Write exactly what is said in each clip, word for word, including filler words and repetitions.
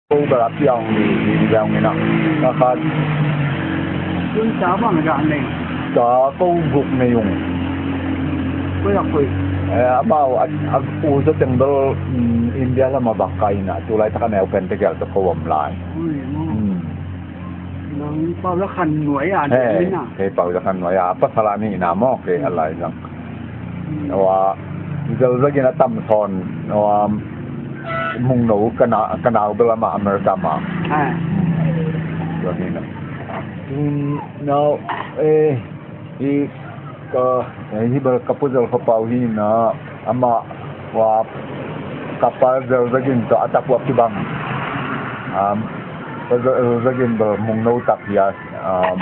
Ko bel a pia ung ni, ni bel ung ina. Ka khat. Tun ta bang dah nei? Ta ko guk nei ung. Koi a koi? Eh, amau a, a u za teng bel, mm, India lam a bang kai ina. Tulai tak a neu pen tegel tawh ko om lai. Ui, mo. Hmm. Nang pau la khan nuai a nei ina. Hei, pau la khan nuai a. Pasal a ni ina mo, ke a lai zang. Wa, zel zagin a tam sawn, wa, Mungno ka na, ka nau bel amah America mah. Ah. Tua hi na. Mm, now, eh, hi ka, eh, hi bel ka pu zel kha pau hi na, amah, wa, ka pa zel zagin tawh a tak uh a kibang. Um, pa zel zagin bel Mungno tak hi a, um,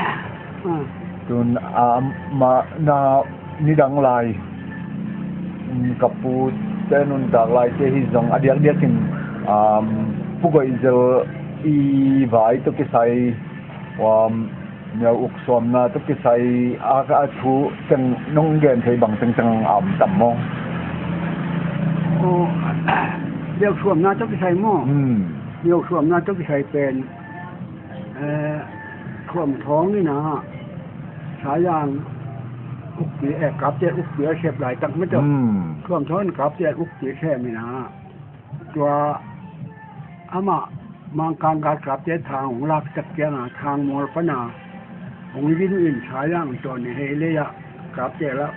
ah. Tun, um, ma, na, nidang lai, um, ka pute nuntak laite hi zong a diakdiakin, um, Pu Goih Zel i vai tawh kisai, um, Myo Uk suamna tawh kisai a, a thu teng nong gen thei bang tengteng a om tam maw? Oh, Myo Uk suamna tawh kisai maw? Hmm. Myo Uk suamna tawh kisai pen, eh, Thuam Thawng ina Sayang ukpi, eh, Kapte ukpi a sep laitak mah tawh. Hmm. Thuam Thawng in Kapte ukpi a sem ina. Tua amah Mangkang gal Kapte thang hong laksak cianga thang mual pana hong rin in Sayang tawh ni hei lei ah Kapte la,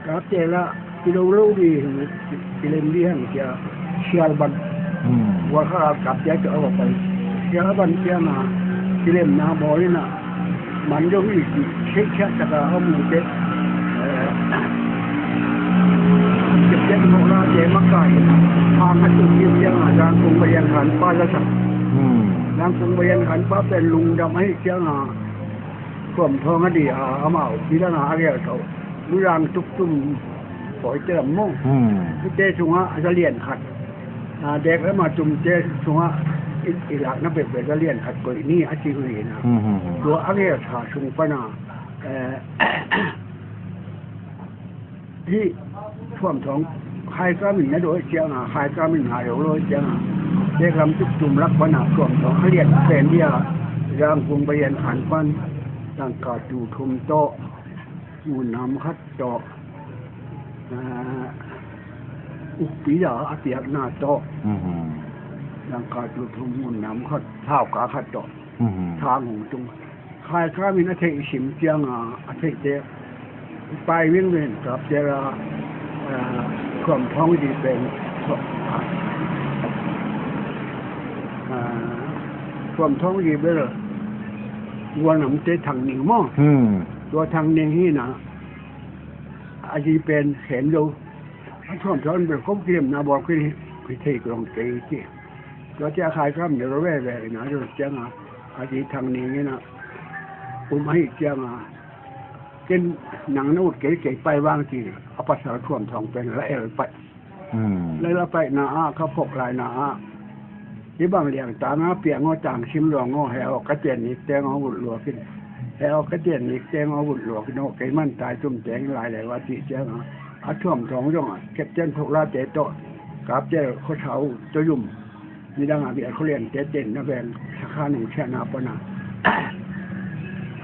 Kapte la, kilo lo di, kilem di hang cia, sial ban. Hmm. Wal kha Kapte tawh a va pai. Sial ban cianga, kilemna bawl ina, man dong hi ci, siat siat taka a mu te. Eh, Kapte mawh la te makai, hang a tuk hi cianga, Zangkung Bayan Khan pa la sak. Hmm. Zangkung Bayan Khan pa pen lungdam ahi cianga, Thuam Thawng a di a, amau, pi dang a, a gel kau. Luzang tuktum, pawi te lam maw. Hmm. Tute sungah, a za lian khat. A, dek lama tumte sungah, i, i lakna bekbek za lian khat koih ni, a ci uh hi na. Hmm, hmm, hmm. Tua a gel sa sung pana, eh, hi, Thuam Thawng, Haikam in na dawh cianga, Haikam in ngai lo lo cianga. Dek lam tuktum lak pana, Thuam Thawng, a lian pen dia, Zangkung Bayan Khan pan, tangka tu thum tawh, Mun nam khat tawh, ah, ukpi a piakna tawh. Mhm. Dangka tu thum mun nam khat, thauka khat tawh. Mhm. Thang hong tung. Haikam in a theih sim cianga, a theihte pai wingwing Kapte la, ah, Thuam Thawng di pen, ah, Thuam Thawng di bel, Gualnamte Thang Ning maw. Hmm. Tua Thang Ning hi na, a zi pen khem lo. A Thuam Thawng bel ko kilemna bawl khin hi thei ko dong kei ci. Tua cia Haikam ne lo veve ina lo cianga, a zi Thang Ning ina um ahi cianga, ken nang na ut kei, kei pai vang ci, a pasal Thuam Thawng pen la el pai. Hmm. Lai la paihna ah, ka phawk laina ah, hih bang liangtang a piang aw, tangsim luang aw, he aw, ka tian nik teng aw, vut luak in. He aw, ka tian nik teng aw, vut luak in aw, kei man tai tum teng lai lai va cih ciang a, a Thuam Thawng zong a, Captain Thok Late tawh, Kapte Khuasa uh tawh zum. Nidang a bia khuliante ten na veng sakha nung siahna pana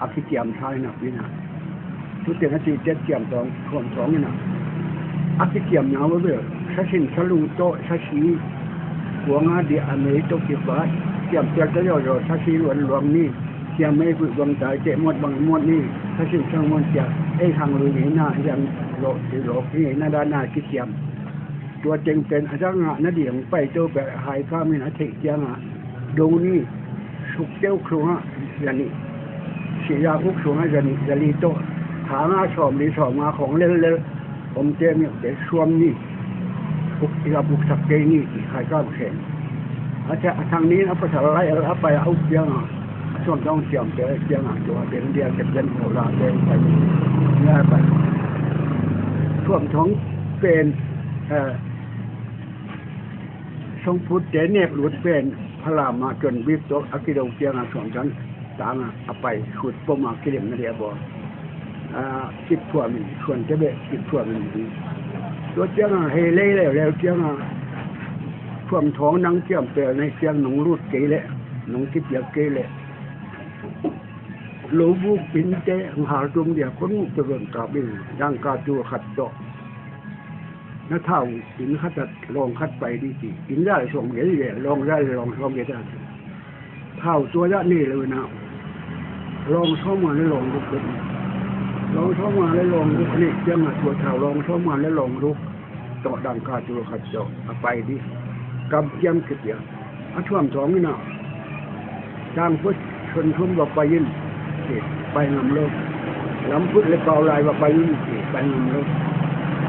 a kiciam sa ina pina. Tuten a cihte ciam tawng, thuam tawng ina. A kiciamna uh bel sasin salung tawh sasi kuanga dia a mei tawh kipat ciam cial ta zawzaw sasi luan luang ni. Ciam mei kuih buang tai teh muat bang muat ni. Sasin sang muat ciak ei khang lui ni na hiang lawh ti lawh ni na dana kiciam. Tua teng pen a dang ngah nading pai to peuh Haikam in a theih ciangah do ni, Sukte uk sungah za nih, Sihzak uk sungah za nih, za li tawh, kha nga sawm li sawm nga khong lellel, omte mihte suam ni, uk i gap uksak kei ni, ti Haikam khen. A Thang Ning in a pasal lai el a pai a uk ciangah, a Thuam Thawng ciamte ciangah tua teng dia kep den ko la teng pai. Nia pai. Thuam Thawng pen, eh, songputte nek lut pen Phalam ah Tonbik tawh a kido ciangah Thuam Thawng tangah a pai, sut pom a kilemna dia bawl. Ah, kiphuam in, suante beh kiphuam in. Tua ciangah hei lei leuleu ciangah Thuam Thawng nang ciampel na hi ciang nong lut kei leh, nong kipiak kei leh, lo buk pinte hong hal tum dia, kong uh tawh zon kap in, dangka tul khat tawh na thau inn khat ah lawng khat pai dih ci. Inn zah le sawm gei leh lawng zah le lawng sawm gei ta ci. Thau tua zah nei lo inah lawng sawm nga le lawng guk dot. Lawng sawm nga le lawng guk a neih ciangah tua thau lawng sawm nga le lawng guk tawh dangka tul khat tawh a pai dih. Kamciam kipiak. A Thuam Thawng inah, Tangphut Sunthum va pai in ci, pai ngam lo. Lamphut le Paulai va pai in ci, pai ngam lo.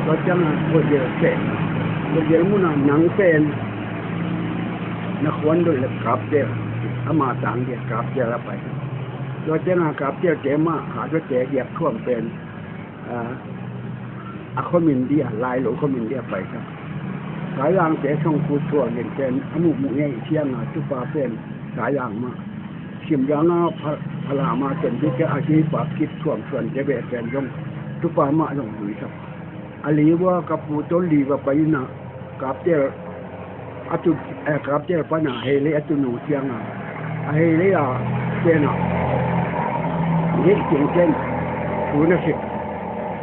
Tua ciangah Kozel pen, Kozel munah nang pen na khuan dot le Kaptel, ama tang dia Kaptel a pai. Tua ciangah Kaptel te mah Kha Tua te Giak Thuam pen a, a khuamin dia, Lailo khuamin dia pai kha. Saizangte Songpu Thual in pen a muhmuh ngei cianga tupa pen Saizang mah. Simzang a Pha-, Phalama tonpite a kipa Kip Thuam Suante beh pen zong tupa mah zong lui sak. A li vua ka pu tawh li va pai inah Kaptel a tu, eh, Kaptel pana Heilei a tunu cianga, a Heilei a tena, ngeih ciangciang thu na sik,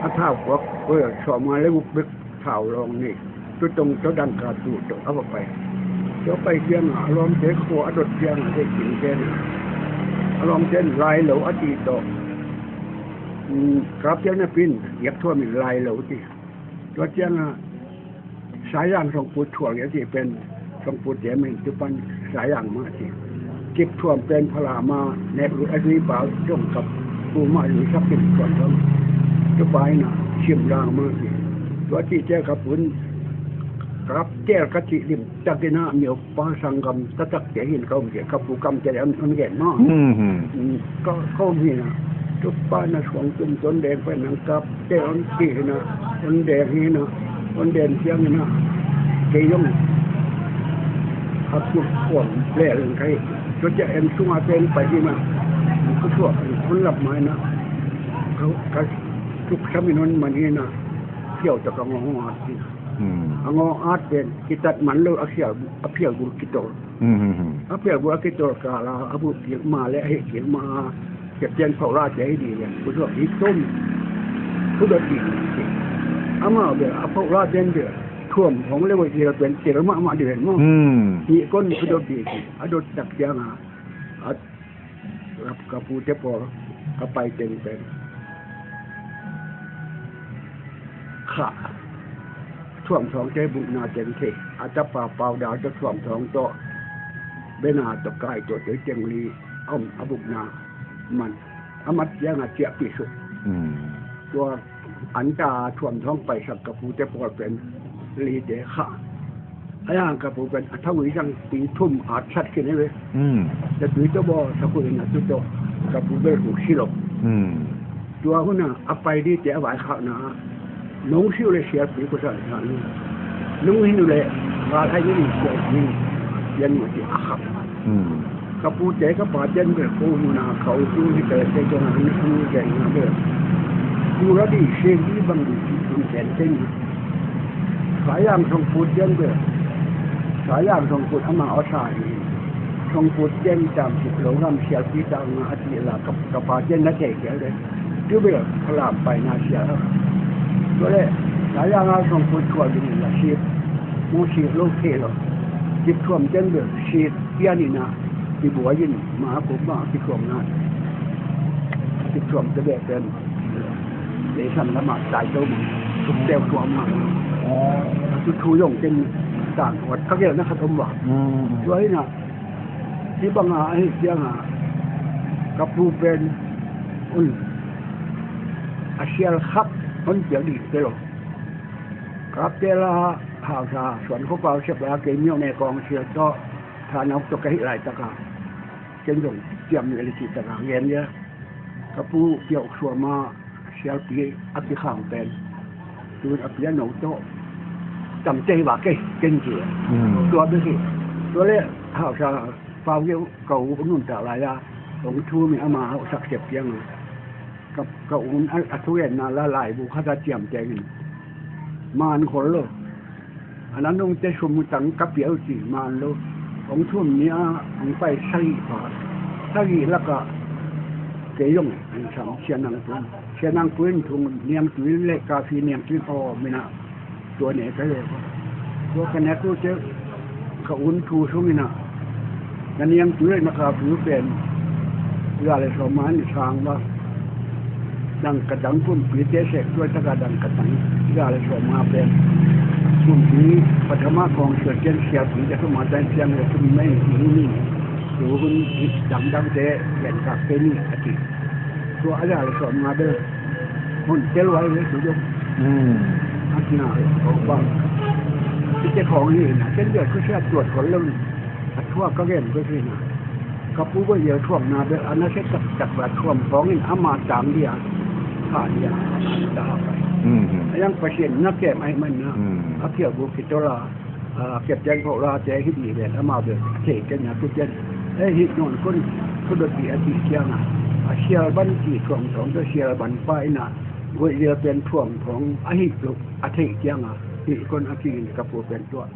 a thau puak, oi, sawm nga le guk bek thau lawng nei, tutong tawh dangka tul tawh a va pai. Tua pai cianga a lawmte khua a dot cianga ngeih ciangciang a lawmte in Lailo a ti tawh, um, Kaptel na pin, Giak Thuam in Lailo ti. Tua cianga Saizang Songpu Thual a ci pen, Songpu te min tupan Saizang mah ci. Kip Thuam pen Phalama nek lut a zui pa zong ka pu mah zui sak in Thuam zong. Tupa inah Simzang mah ci. Tua ci te ka pun Kaptel ka ci lim tak inah mio pa sanggam taktakte hin ka um kei, ka pu Kamte le an, an gen maw. Ka, ka um hinah, tupa na suang tum ton deng pai nang Kapte on ki hinah, on deng hinah, on deng ciang hinah, kei zong a kut kuam lel in kai. Tua ciah en sunga ten pai hinah, ka suak on lap mai nah, ka, ka tuk samin on man hinah, kiau tak a ngong at hinah. A ngong at pen kitat man lo a khial, a phial bul kitol. A phial bul a kitol kala a bul kik ma le a heh kik ma a, kep tian phoh la te hi di lian. Ku suak hi tum. Ku dot di. Amau bel a phoh la ten bel Thuam Thawng le voi tel pen tel mahmah di ven maw. Hi kon ku dot di. A dot tak ciang a, a ka, ka pute pawl ka pai teng pen Kha Thuam Thawng te bukna teng thei, a tapa Pau Dal tawh Thuam Thawng tawh bena tawh kai tawh tei teng li a om a bukna man a mat ciang a ciahpih suk. Tua an ta Thuam Thawng paisak ka pute pawl pen lite Kha. A yang ka pu pen a thawi zang tui thum at sat khin hi ve. Tua tui tawh bawl sak uh in a tu tawh ka pu bel uh si lo. Tua hun a a pai dite a vaikhakna ah nong si uh le sialpi kusa sa nung, nung hin uh le gal hai in sialpi pian uh ti a khak. Ka pute ka pate in bel ko muna ka u tu hi ka te jong a ni ku gen na bel. Ku ra di se di bang di si kun gen te ni. Sayang song put gen bel. Sayang song put ama o sa hi. Song put gen tam si lo ngam sial pi ta nga a ti la ka, ka pate in na te ke le. Tu bel ka lam pai na sial. Ko le sayang a song put ko di la si. Mu si lo ke lo. Ki tuam gen bel si. Pian ina, i buai in, ma a kum ma a kithuam na. Kithuam te beh pen. Leisan lamah tai to ma. Suk teu tuam ma. Thu thu zong ken tan wat ka gel na khat om va. Tua ina, hi banga ahi cianga ka pu pen un a sial khap on piak ding te lo. Kapte la hausa suan khopau sep la kei miau ne kawng sial tawh thanok tawh ka hih laitaka ken zong ciam le cih taka ngen ia. Ka pu piauh suama sialpi a kikhang pen tun a piano tawh tamte hi va kei ken ci. Tua bek hi. Tua le hausa pau geu ka u nuntak lai a hong thu mi ama hausak sep kianga ka, ka un a, a thugenna la laibu khata ciamtengin man khol lo. A na nungte sum tang ka pia uh ci man lo. Hong thum ni a hong pai sagih pha. Sagih lakah kei zong hong sam Sia Nang Pui. Sia Nang Pui in thung niangtui le kafi niangtui aw minah tua ne ka le. Tua ka nek uh te ka un thu sung inah na niangtui na kapi uh pen za le sawm ma ni sang ba. Dang ka dang pumpi te sek tua taka dang ka dang za le sawm ma pen pumpi pathama kong sia ken siapi te sawm ma tan siang le sum mai ni ni. Tu hun dang dang te ken ka pe ni a ti. Tua a za le sawm ma bel hun tel wai le tu dong. A ti na ko ba. Ti te kong ni na ken de ku sia tuat ko lo. A thuak ka gen ko si na. Ka pu ko ia thuak na bel a na se tak tak ba thuam kong in ama tang dia. Ka dia. A yang Pasian na kem ai man na. A kia bu ki tola. A kep tiang ko la te hi di ven ama bel te ken na ku ken. E hi non kon ku do ti a ti kiang a. A sial ban ti thuam thuam do sial ban pa ina. Ko ia pen thuam thuam a hi lo a thei kiang a. Hi kon a ki in ka pu pen tua.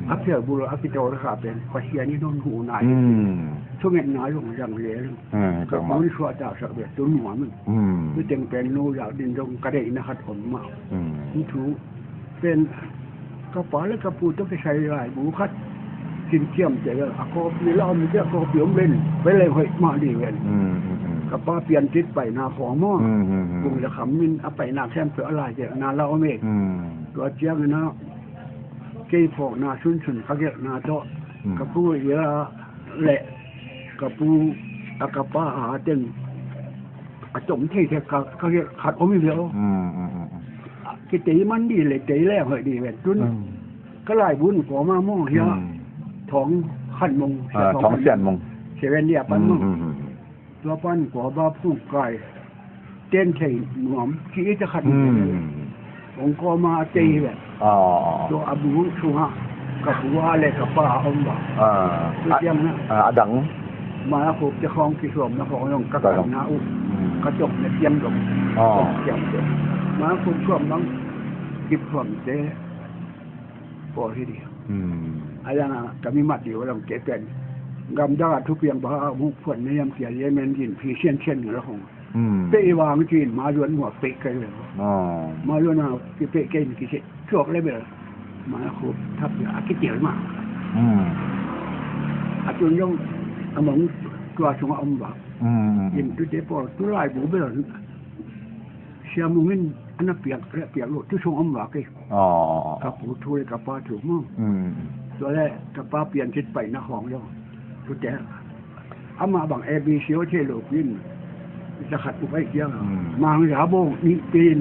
A phial bul a kitawlkha pen Pasian in hong hu nai. Thungetna zong zang lel. Ka pu in suahtaksak ve tu nuam in. Tu teng pen nu zak din zong ka deihna khat om mah. Hi thu pen ka pa le ka pu tawh kisai laibu khat. Cinciamte a kawpi la om te a kawpi om len. Pai le hoih mah dih ven. Ka pa piantit paina khawng maw. Bung le kham in a paina khempeuh a laizelhna la om e. Tua ciangin a kei phawkna sunsun ka gelhna tawh ka pu ia le ka pu a ka pa a teng a tom thei thei ka gelh khat om hi ve aw. Kitei man dih le tei leng hoih dih ve tun ka laibun kawma mong hia thawng khat mong thawng sian mong seven dia pan mong. Tua pan kua ba phung kai ten thei nuam ki ita khat hong kawma a tei hi ve. Tua a bu sungah ka bu a le ka pa a om ba. Tua tiang na a dang ma a khup te khawng kisuam na khawng zong ka kan na uh ka tawk na tiang dong. Tiang te ma a khup suam bang kip suam te pawl hi dih. A yang a ka mi mat dih a long ke pen gamdang a thupiang ba a hong phuan na yam kia yemen din phi sian sian na la hong. Pe i vang cin ma zuan muak pe kai le. Ma zuan a ki pe kai ni ki se chuak le bel ma khu thap ya a ki tial ma. A tun yong a mong tua sung a om ba. In tu te pawl tu lai bu bel sia mungin ana piak le piak lo tu sung om ba ke. Ka pu thu le ka pa thu mu. Tua le ka pa pian cit pai na hong yo. Tu te ama bang A B C o thei lo pin. Za khat u pai kiang. Mang za bong ni pin.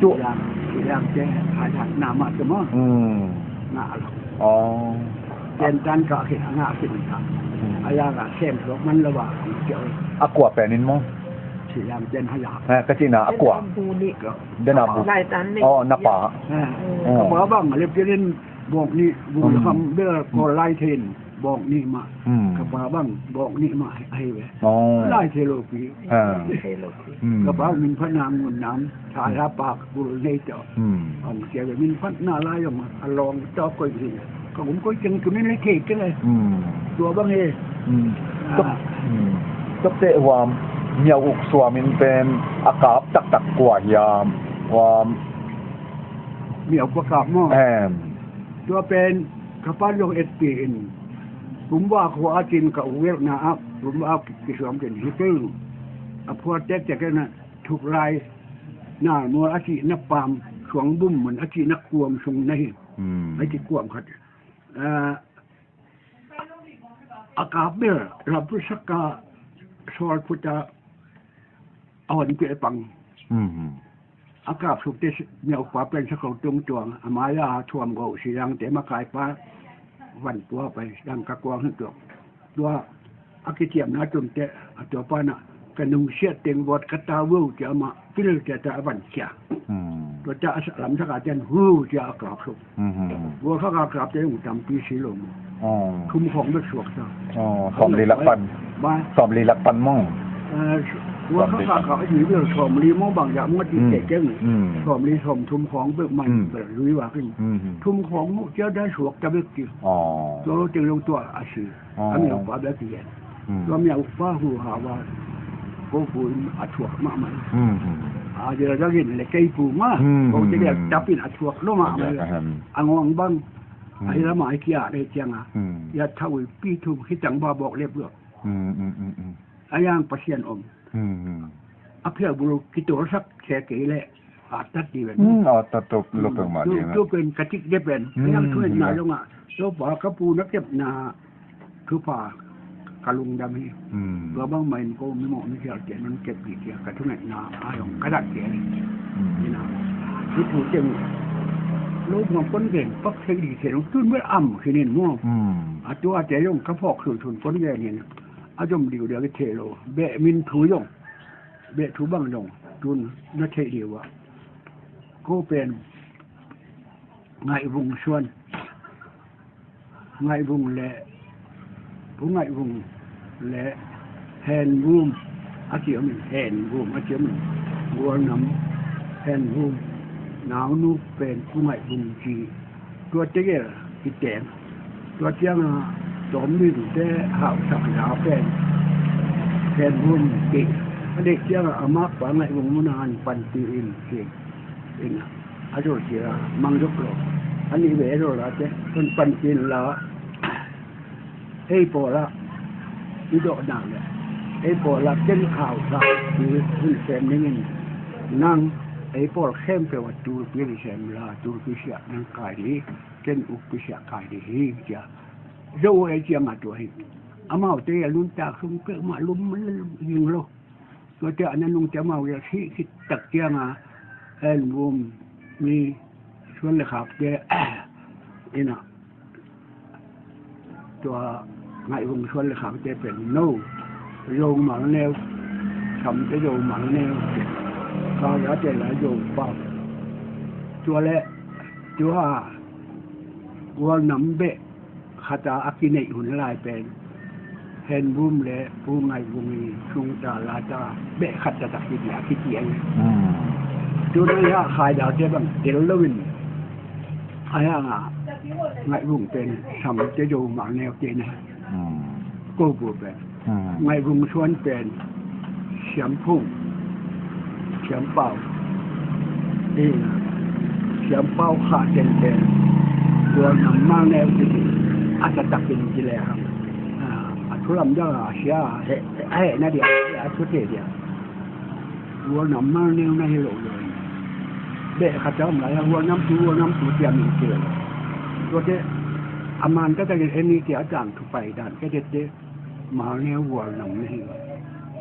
Tu yang yang te ha na ma te ma. Na lo. Ten tan ka khit nga khit ta. A ya ga sem lo man lo ba. A kua pen in mo. Si yang ten ha ya. Ka ci na a kua. Den a bu. Lai tan ni. Na pa. Ka pa bang le pin in bong ni bu kham bel ko lai ten. Bawng nih mah. Ka pa bang bawng nih mah ahi ve. Lai thei lo pi. Ka pa min phatna ngun nam tha la pak bul nei tawh. Ong sia ve min phatna lai ong a lawng tawh koi hi. Ka kum koi ceng tu nen le thei ceng ai. Tua bang he. Tok te huam miau uk suam in pen a kap taktak kua hiam huam. Miau kua kap maw. Tua pen ka pa zong etpi in kumba khua a cin ka uk velhna ah kumba a kisuam den hi kei. A phuat tektek in a thuklai nalmual a cihna paam suang bum mun a cihna kuam sung na hi. A cih kuam khat a kap bel lampu saka sawl phuta a hon pia pang. A kap suk te miaupa pen sakau tung tuang a maya thuam go siang te makai pa van pua pai dang ka kuang hin tuang. Tua a kitiamna tum te a tua pana ka nungsiat teng vot ka ta veu tia ma pil tia ta a van kia. Tua ta a lam saka ten hu tia a kap suk. Gol kha ka kap te ung tampi si lo mo. Thum khong bek suak ta. Sawm li lak pan. Sawm li lak pan mong. Tua ka ka ka a dui bel sawmli maw bang ya maw ti kei keng. Sawmli sawmthum khawng bek man bel lui wak in. Thum khawng maw cia dan suak ta bek ti. Tua lo teng lo tua a si. A miau pa bek ti yen. Tua miau pa hu ha wa ko pu in a thuak mahmah. A dil dagin le kei pu ma ko te bek tapin a thuak lo mahmah. A ngawng bang. A hi lamah a kia le cianga. Ya thau i pi thum hi tang ba bawk lep lo. A yang Pasian om. A phial bul kitawlsak khe kei leh a tat dih ven. A tat lo peuhmah dih. Tu pen ka tik de pen a yang thu etna zongah Topa ka pu na kepna thupha ka lungdam hi. Tua bangmah in ko mimawh misialte nan kep dih cia ka thu etna a zong ka dat kei. Ina hi thu teng lo buang kon gen pak thei dih thei lo tun bel am khinin maw. A tuate zong ka phawk sunsun kon gen hin. A zom diudiau i thei lo. Beh min thu zong, beh thu bang zong tun na theih diu ah. Ko pen Ngaihvung Suan, Ngaihvung le Pu Ngaihvung le Henvum a ci om in, Henvum a ci om in, Gualnam Henvum naunu pen Pu Ngaihvung ci. Tua tegel kiteng tua cianga tawm ding te hauhsak la pen Henvum kei a deih cianga a makpa Ngaihvung muna an panpih in ci. Ina a zol cia mang zok lo a nih ve a zol la te tun panpih in la ei pawlah i dawhnak le ei pawlah ken hauhsak ti hun sem dingin nang ei pawl khempeuh a tulpi kisem la tulpi siah nang kai dih hi. Ken ukpi siah kai dih hi cia. Zo uh ei ciangah tua hi. Amaute a nuntak sung peuhmah lum zing lo. Tuate a nanungte amau a sih khit tak ciangah Henvum mi Suan le Khakte ina tua Ngaihvung Suan le Khakte pen no Zo Malneu, Samte Zo Malneu, Khauzate la Zo Pau. Tua le tua Gualnam beh khata a kineih hun lai pen Henvum le Pu Ngaihvung i sungta lata beh khat taktak hi dia kiti ahi. Tuna hia Khaidalte bang tel loin a hia nga Ngaihvung pen Samte Zo Malneu te na hi. Ko pu pen Ngaihvung Suan pen Siam Phung, Siam Pau. Ina Siam Pau Khah teng pen Gualnam Malneu titi a taktakin ci le hang a thu lamdang a sia a hehna dia a thu te dia. Gualnam Malneu na hi lo lo. Beh khat a om lai a Gualnam tu Gualnam tu tia min ci lo. Tuate a man taktakin en ni tia a tangthu pai dan ka tette. Malneu Gualnam na hi.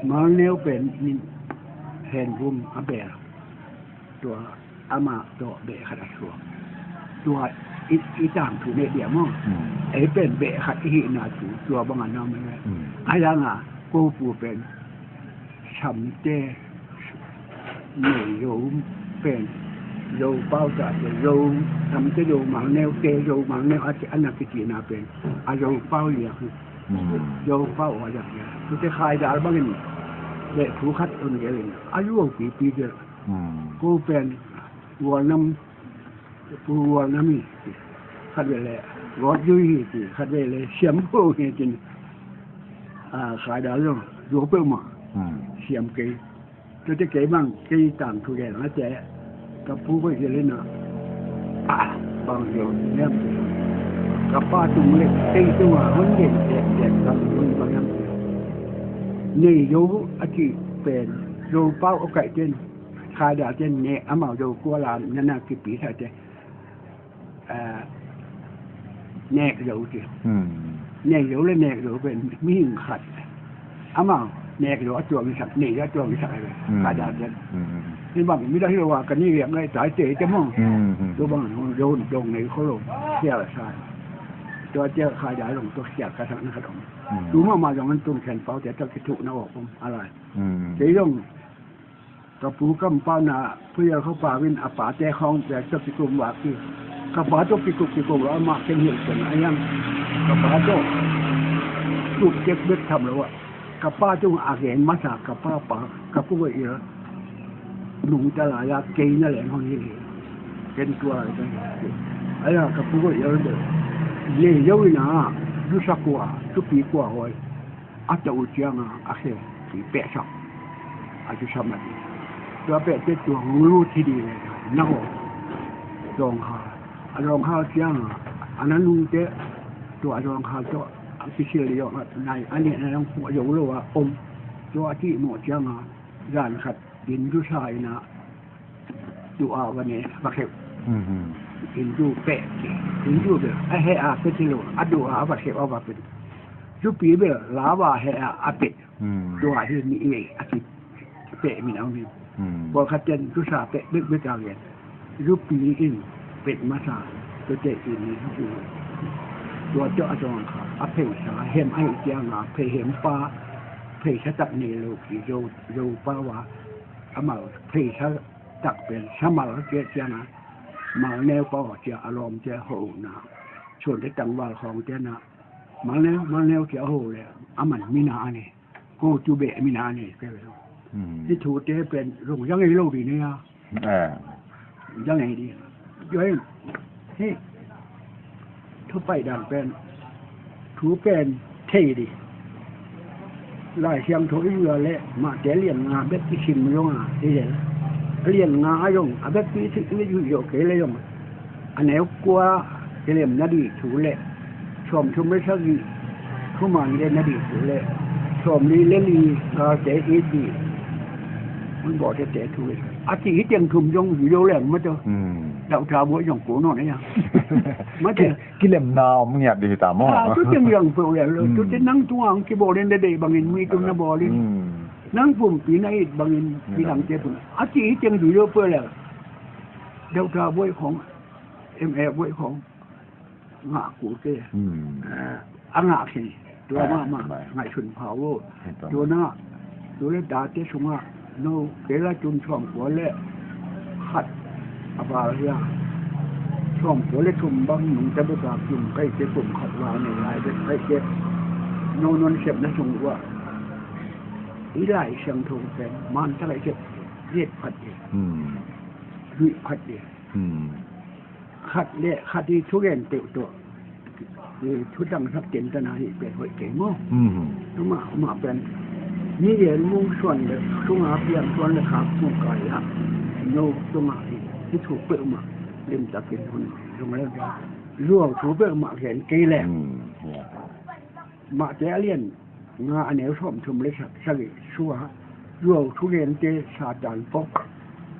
Malneu pen min Henvum a bel. Tua amah tawh beh khat a suak. Tua i tangthu ne dia maw. Ei pen beh khat i hihna thu tua bangah na om hi. A yanga ko pu pen Samte Nei Zo pen Zo Pau tate Zo Samte Zo Malneu te Zo Malneu a na kitina pen a Zo Pau liak hi. Zo Pau a liak hi. Tute Khaidal bangin beh thu khat on gelin a zuau pipi gel. Ko pen Gualnam Pu Gualnam hi ti khat vele Gawt Zui hi ti khat vele Siam Pau hi tin. Khaidal zong zuau peuhmah siam kei. Tuate kei bang kei tangthu gen a te ka pu ko i gelina a bang zong niam ka pa tung le kei tunga hon gen tek tek ka pu bang niam Nei Zo a ci pen Zo Pau a kaih ten Khaidal ten ne amau Zo Kuala nana kipi sa te. Nek Zo ci. Nek Zo le Nek Zo pen mihing khat. Amau Nek Zo a tuang isak Nei Zo a tuang isak ai. Khaidal ten. Ni bang mi da hi lo wa ka ni riam ngai tai te te mong. Tu bang Zo dong nei kho lo. Sia la sa. Tua tia Khaidal long to sia ka sak na khat om. Tu ma ma zong an tung khen pau te to ki tu na om alai. Kei zong ka pu kampau na puyal kho pau in a pate khawng pek tawh kikum vak hi. Ka pa tawh kikum kikum lo amah ken hilh ken a hiang ka pa tawh tup kek bek tham lo ah Ka pa tung a gen masa ka pa pa ka pu ko il nungta lai a kei na leng hong hi hi. Ken tua lai ka hi. Ai a ka pu ko il de. Nei yo ina du sa kua, tu pi kua hoi. A ta u cianga a khe pi peh sa. A tu sa ma di. Tua peh te tua hong lu ti di le. Na ho. Dong ha. A dong ha cianga a na nung te tua a dong ha to a kisil yo a nai a ni na dong pu yo lo a om. Tua ti mo cianga zan khat din du sa ina. Du a va ne va kheu. Hindu peh. Hindu bel a he a peh ti lo a du a va kheu a va peh. Zupi bel la va he a a peh. Du a hi mi i a ki peh mi nau mi. Pawl khat ten du sa peh bek bek a gen. Zupi in peh masa. Tua te in ni zupi. Tua tua a zong kha a phei sa hem a hi tiang a phei hem pa. Phei sa tak nei lo ki zo zo pa wa. Amal phei sa tak pen sa mal cia ciang a mal neu pau cia a lawm cia ho na suan te tangval khawng te na mal neu mal neu cia ho le a man mina a ni ko tu be mina a ni ke ve lo. Hi thu te pen rung yang ei lo di ne a yang ei di. Yoi. Hi thu pai dang pen thu pen thei di. Lai Siangtho i zuia le mahte lian nga bek i sim zong a i lel. A lian nga a zong a bek i sik i zuih zawh kei le zong a neu kua i lemna dih thu le sawm thum le sagih thuman le na dih thu le sawm li le li galte it dih. Hun bawh tete thu le a ti hi tiang thum zong video lem mate. Dauh tha buai zong ko nawn a ya mate. Kilemna om ngiat dih hi ta maw? Tu tiang yang peuh le lo tu te nang tunga ang kibawl den de dei bangin mi tum na bawl in. Nang pumpi na it bangin midangte pun a ti hi tiang dui lo peuh le. Deuh ta buai khong em e buai khong ngah kute a ngah khin tua mahmah ngaihsun phau aw. Tua na tu le tate sungah no kei la tun sawm kua le khat a val hia sawm kua le thum bang nungta bek a kum kaihte kum khat val nei lai bek kaihte no non sepna sung uh ah i Lai Siangtho pen man tak a i sep riat phat hi. Luih phat hi. Khat le khat i thugen peuh tawh i thutang sak ten tana hi pen hoih kei maw? Tuma mah pen mi gen mung suan le sunga piang suan le khak sung kai ah no tuma hi thu peuh mah limtakin hun zung le zuau thu peuh mah gen kei le. Mahte a lian nga a neu sawm thum le sagih sua zuau thugente Satan pok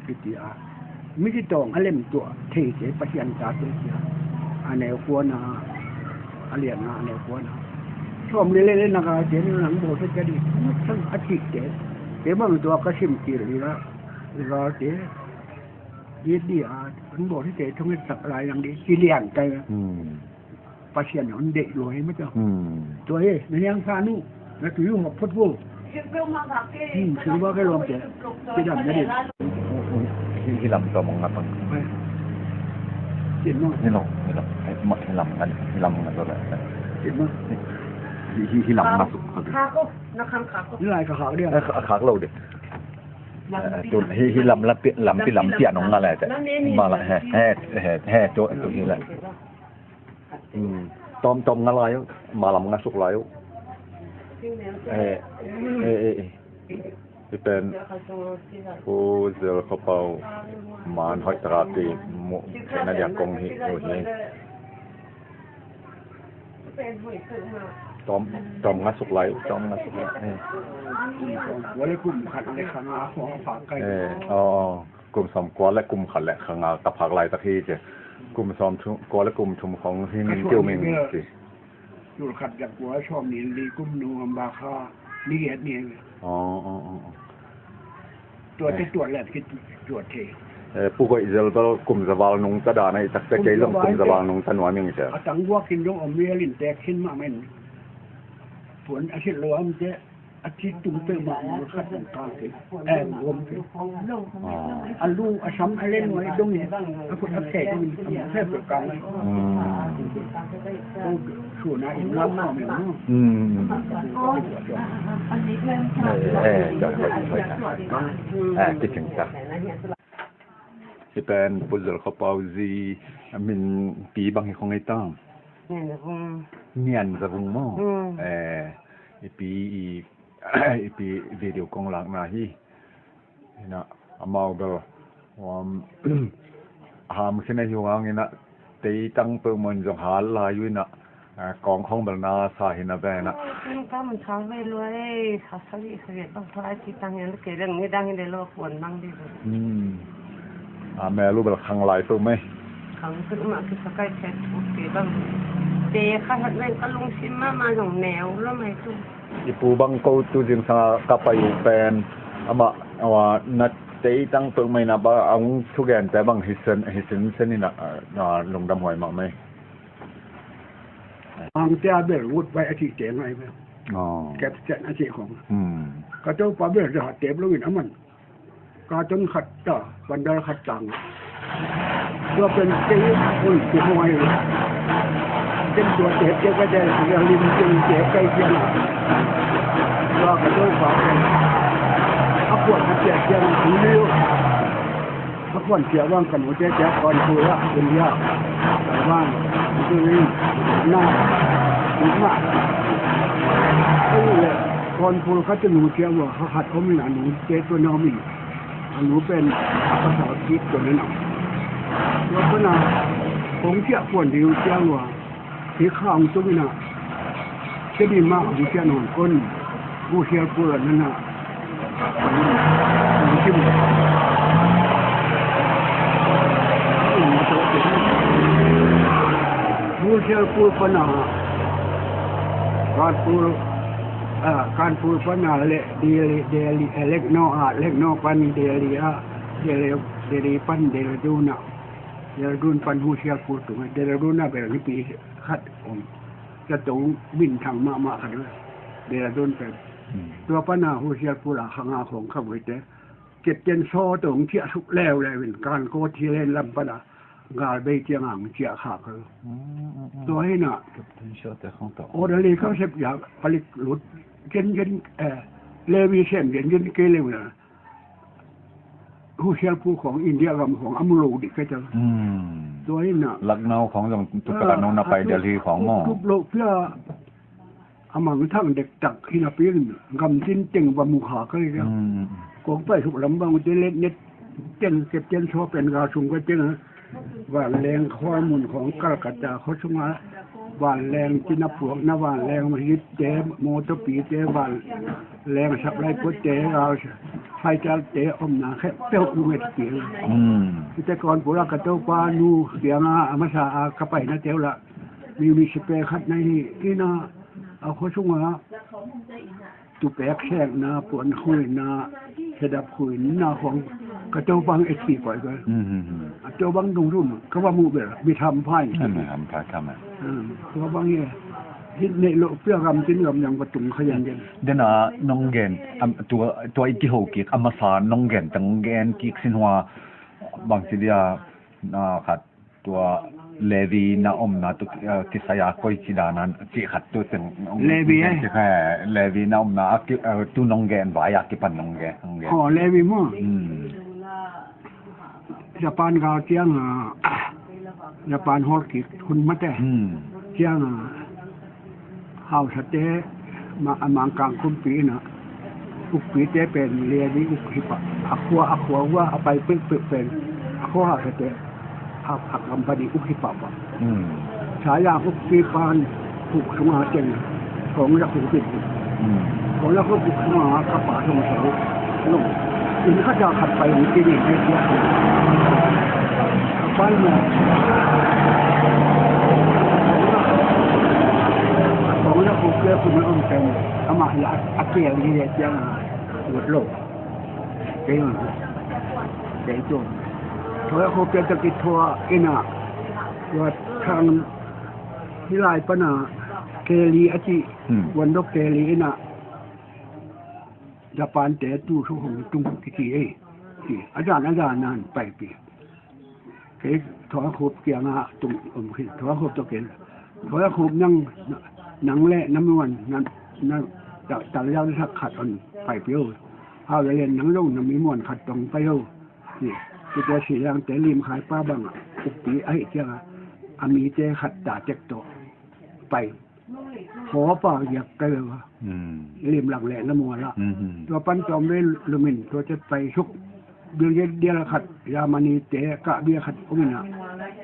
kiti a mi kitawng a lemtuah theite Pasian tate tia a neu kuana a lian nga a neu kuana sawm le le le na galte ni nang bawl sa ka di a thikte te bang tua ka sim kir dira i galte dit di a an bawl sa te thong sak lai yang di ki lian kai. Pasian hong deih lua hi mah ciang. Tua hi na hiang sa nu na tui uh hop phot vo. Silva ke lawm te. Kidam na deih. Hi lam tua mong ngap ang. Cin mah. Hi lam hi lam hi lam hi lam ngap tua. Cin mah. Hi lam ngap. Khak ko na khang khak ko. Ni lai ka khak dia. Khak lo de. Tu hi lam lampi lampi anong ngale te. Mala he he he he tu tu hi la. Tawm tawm nga lai uh malam nga suk lai uh. Eh, eh, eh, eh. Hi pen Pu Zel Khopau man hoih taka ti mu na dia kong hi uh hi. Tawm tawm nga suk lai uh tawm nga suk lai. Eh. Wale kum khat le khang a khong a phak kai. Eh, oh, oh. Kum sawm kua le kum khat le khanga ka phak laitak hi ci. Kum sawm kua le kum thum khong hi min tiu min ci. Tul khat le kua sawm nih li kum nu am ba kha ni et ni. Aw aw aw. Tua te tua le ki tua te. Pu Goih Zel bel kum zaval nungta dan a i takte kei zong kum zaval nungta nuam ing ci. A tang guak in zong om rial in tek khin mah men. Puan a sit lo am te. A ci tung peuhmah mul khat in kang kei, eh, gom kei. A lu a sam a len nuai dong in a khut a khe dong in a mul khe peuh kang ai. Ko suna in lam nuam in nu. Eh, dah, hoih, hoih. Eh, kicing ta. Hi pen Pu Zul Khua Pau zi, a min pi bang hi khong ei ta? Nian Za Vung. Nian Za Vung maw? Hmm. Eh, i pi i, i pi video kong lakna hi. Hi na, amau bel, um, ham khin a hi hang hi na, teitang peuhmah in zong hal lai uh hi na, ah, kong khong bel na sa hi na ve na. Tung tam thang ve lua ei, sa sa li sa ve bang thang ai ti tang hi na, kei dang ni dang hi le lo puan bang di. Hmm. A mel uh bel khang lai peuhmah. Khang peuhmah kisa kai phet uh kei bang. Te kha hat ven ka lungsim mahmah zong neu lo mai tu. I pu bang ko tu zingsang a ka pai uh pen, amah, amah na teitang peuhmah in a bang a hong thugente bang hi sen, hi sen sen in a, a, lungdam huai mahmah ei. Angte a bel vut vai a cihte ngai bel. Oh. Kep cian a cih khong. Hmm. Ka Topa bel za tep lo in a man. Carton khat ta, bundle khat tang. Tua pen kei un kihuai. Ken tua tep kei ka del, tua lim ken tep kei kiang. Tua ka Topa pen. A kuan a tia kiang, a kuan tia bang ka nute tia kuan tua, India. Taiwan, Italy, na, na. Ei le, kuan tua ka tia nu tia ua, ha hat om in a nute tua na om in. A nu pen a pasal kik tua na na. Tua pen a kong ciah puan ding ciang ua, kik kha hong tung in a, kei ding mah hong ciah nawn kon, Pu Sial Pul a na na. Hong sim. Pu Sial Pul pan a, Kanpur, ah, Kanpur pan a le Delhi, Delhi, eh, Lucknow a, Lucknow pan Delhi a, Delhi, Delhi pan Dehradun a, Dehradun pan Hoshiarpur tung a, Dehradun a bel nipi khat om. Zato minthang mahmah khat om. Dehradun pen. Hmm. Tua pan a Hoshiarpur a khang a khong kha buaite. Captain Shaw tawh hong ciah suk leuleu in, Kankaw thil hen lam pan a, gal bei ciang a hong ciah khak. Mm, mm, mm. Tua hi na. Captain Shaw te khong tawh. Orderly kha sep ya, palik lut. Gen, gen, eh, Levi sem, gen, gen kei leu na. Hoshiarpur khong, India gam khong, a mu lo dik kei ta. Mm. Tua hi na. Lucknow khong zong tu pek a nong na pai Delhi khong maw. Tup lo pia. A mangthang dektak hi napi in, gamtin teng va mu kha kei kei. Mm. Kong pai suk lam bang te let net teng, Captain Shaw pen gal sung kei teng. Vanleng khualmun khong Calcutta khua sung a, vanleng cina puakna, vanleng jeep te, motor pi te, vanleng supply point te, gal fighter te omna khempeuh mu nget kei. Mm. Hite Kanpur a ka Topa nu kiang a, a masa a ka paina te uh la, mi, mi sipe khat na hi, hi na, a khua sung a, tupek sekna, puan khuina, sedap khuina khong, ka Topa hong et kik koi koi. Mm, mm, mm. A Topa hong dungdung, ka va mu bel, mi hampha in. Mm, mi hampha tham, eh. Mm, Topa hong e. Hih neih loh pia gamtin gam yang va tung kha yan den. Den a nong gen, am, tua, tua i kiho kik, a masa nong gen, tang gen kik sin hua, bang ci dia, na khat, tua Levi na omna tu, eh, kisai a koi ci dan a, ci khat tu teng. Levi, eh? Ci kha, Levi na omna a ki, eh, tu nong gen vai a kipan nong gen, nong gen. Oh, Levi maw? Hmm. Japan gal ciang a, Japan hol kik hun mate. Hmm. Ciang a, hausate, ma-, a Mangkang kumpi in a, ukpite pen Levi uk hi pah. A khua, a khua ua, a pai peuhpeuh pen, a khua hausate, a, a company uk hi pahpah. Hmm. Saya ukpi pan, uk sunga teng, kong la uk uk. Hmm. Kong la uk uk sunga, ka pa sung sa uk. Nung, in ka da khat pai ni kini ni sia. Ka pai na. Kong la uk ke uk na om teng. Amah ya a kial ni le tiang a. Ngut lo. Kei on. Kei tu. Tua ko ke ta ki tua ina. Tua thang hilai pana keli a ci. Hmm. Wan dok keli ina. Japan te tu su hong tung ki ci ei. Ci. A jan a jan nan pai pi. Kei Thawngkhup kiangah tung om khin, Thawngkhup tawh ken. Thawngkhup nang, nang le na muan, na, na, Tal, tal yang sak khat on pai pio. Hau le len nang lo na mi muan khat tong pai ho. Ci, ci te si yang te lim khai pa bang a, ukpi ahi ciang a, a mi te khat ta tek to pai. Khaw pa giak kai ve va. Lim lak leh na mual ah. Tua pan tawm ve lumin tua tet pai suk. Brigadier khat, Germany te kah bia khat om in ah.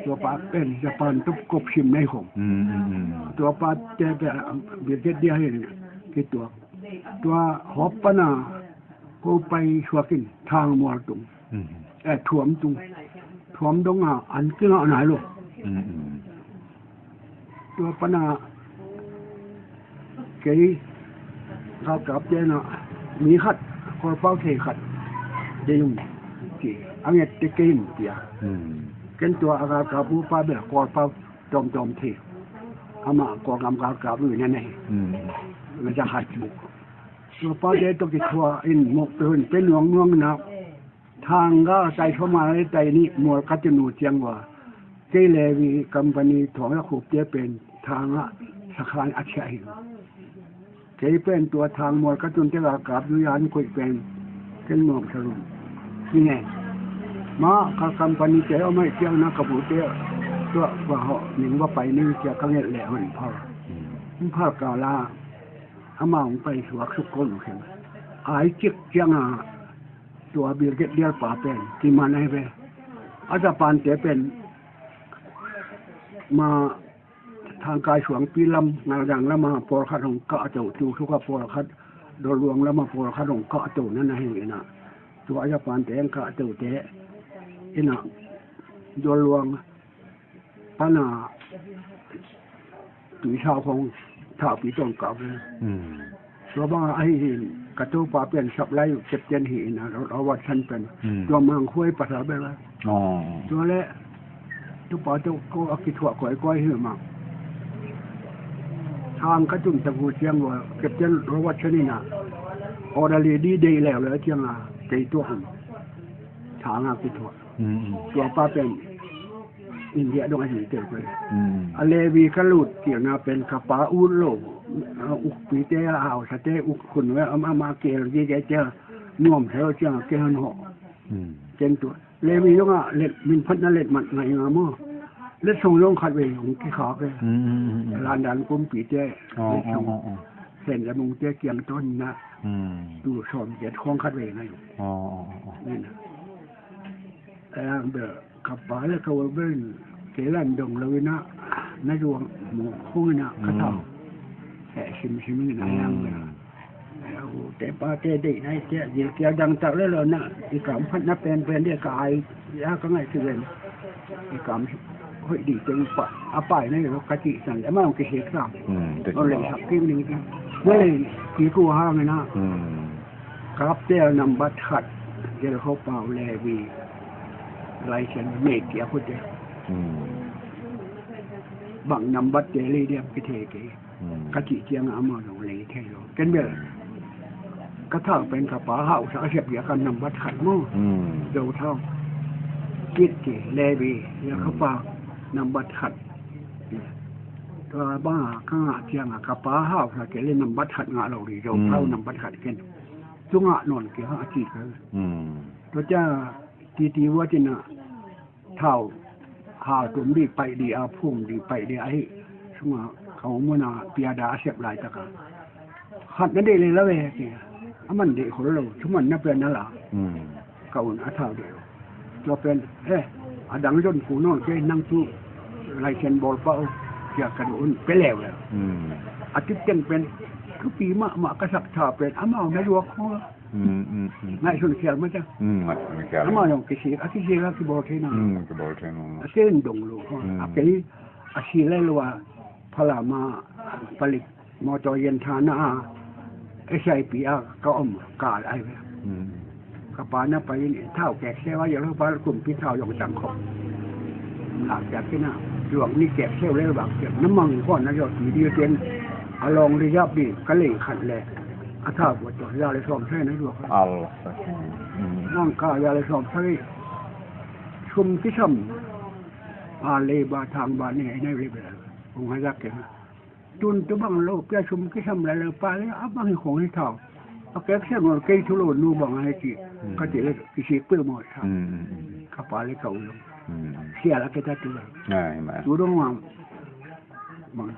Tua pa pen Japan tawh kop sim nei khong. Tua pa te pen Brigadier hi in kituak. Tua hawp pan a ko pai suak in thang mual tung. Eh, thuam tung. Thuam dong a an kingah nai lo. Tua pan a kei galkap te na mi khat, Kawlpau thei khat, dei um ci, a nget te kei um cia. Ken tua a galkap upa bel Kawlpau tawmtawm thei. Amah Kawlgam galkap uh na nei. Na za khat buk. Tua pa te tawh kithuah in mok pe hun pe nuang nuang na. Thang ga tai thoma le tai nih mual ka tunu ciang ua. Kei Levi company thawng a khup te pen thang ah sakhan a chiah hi. Kei pen tua thang mual ka tun te ga kap du yan kuih pen ken mawk sa lum. Ni ngen. Ma ka company te om ai ciang na ka bu te tua va hawh ning va pai ning cia ka ngelh leh hon phal. Hon phal ka la amah hong pai suak suk ko nu khen. Ai cik ciang a tua Bill Gates dial pa pen kiman ai ve. A Japan te pen ma thangkai suangpi lam, Ngaldang lam a pawlkhat hong kahto, tu suk a pawlkhat, Dawlluang lam a pawlkhat hong kahto na na hi in ah. Tua a Japan te hong kahto te in ah Dawlluang pan a tuisau khong thaupi tawh hong kah ve. Tua bang ahi hin ka topa pen supply captain hi in a, Robertson pen. Tua Mangkhuai pasal bel a. Tua le tupa tawh ko a kithuah kawikawi hi mah. Thang ka tun tak uh ciang ua Captain Robertson in a orderly di deih leuleu ciang a kei tuak hong thang a kithuah. Tua pa pen India dong a hi tel pen. A Levi ka lut kilna pen ka pa ut lo, a ukpite a hausate uk khun ve ama ama kel gige tel nuam thei lo ciang a kei hon hawh. Ken tua Levi dong a let min phatna let mat ngai nga maw. Let song dong khat ve hong kikhak ve. Landan kumpite let song Sen le Mungte kiang tawn na tu sawm kiat khawng khat ve ngai. Ni na. Ayang bel ka pa le ka ua bel kei lan dong lo ina na zuang mu khung ina ka thau. He sim sim ina ayang bel. Te pa te dei na te zil kia dang tak le lo na i kam phat na pen pen de ka ai ya ka ngai ki ven. I kam hoih di teng pa a pai na lo ka ti san le ma ong ki hek sam. Ong le sak ki ning ki. Mo le ki ku hang ina. Kaptel nambat khat, Gelkhopaw Levi, license mei kia khute. Bang nambat te lei diam kithei kei. Ka cih ciangah amau zong lei thei lo. Ken bel ka thau pen ka pa hausa a siap dia ka nambat khat maw. Zo thau. Kit ki Levi, Gelkhopaw nambat khat. Tua banga ka ngah ciangah ka pa hausa kei le nambat khat ngah lo di, Zo thau nambat khat ken. Cungah nawn kei hang a ci kha. Tua cia titi vua cina thau hau tum di paih di a phum di paih di ahi. Sunga kau muna piada a sep lai taka khat na deih lei la ve kei. A man deih khol lo, thuman na pian na la. Ka un a thau deih lo. Tua pen eh a dang zon ku nawn kei nang cu license bawl pah uh cia ka duh un pe leuleu. A tip teng pen thupi mahmah ka sak tha pen amau na zuak khua. Ngaihsun khial mah cia. Amau zong kisik a kisik a kibawl thei na. A kei in dong lo khua a kei a si le lo a phalama palik Mawtaw yen thana a S I P a ka om kal ai ve. Ka pa na pai in thau kek seu a yelo pa kumpi thau yong tang khop. La kek kina luang ni kek seu le bak kek na mang ko na yo ti di ten a long ri yap di ka lei khat le a thau bo to ya le som sai na yo. Nang ka ya le som sai sum ki sam a le ba thang ba ne ne le be ung ha yak kek. Tun tu bang lo pia sum kisam la lo pa le a bang hi khong hi thau. A kek siam lo kei thu lo nu bang a hi ci. Ka ci le kisik peuhmah thau. Ka pa le ka u lo. Sial a kei ta tu lo. Tu dong wang. Bang.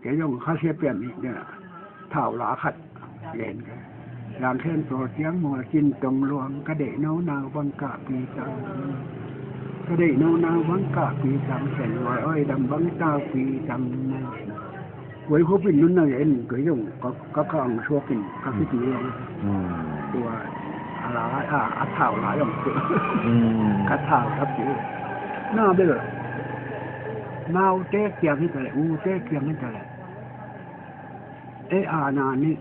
Kei zong kha sia pian nih nia thau la khat len kei. Zang khen taw ciang mual cin tong luang ka deih no nau bang kah pi tang. Ka deih no nau bang kah pi tang sen luai oi dam bang tau pi tang. Kuai khupin nun na en kei zong ka ka ang suakin ka kiti luang. Tua a la a thau la zong tu. Ka thau thap ci. Na bel. Naute kiang hi ta le, ute kiang hi ta le. E a na ni,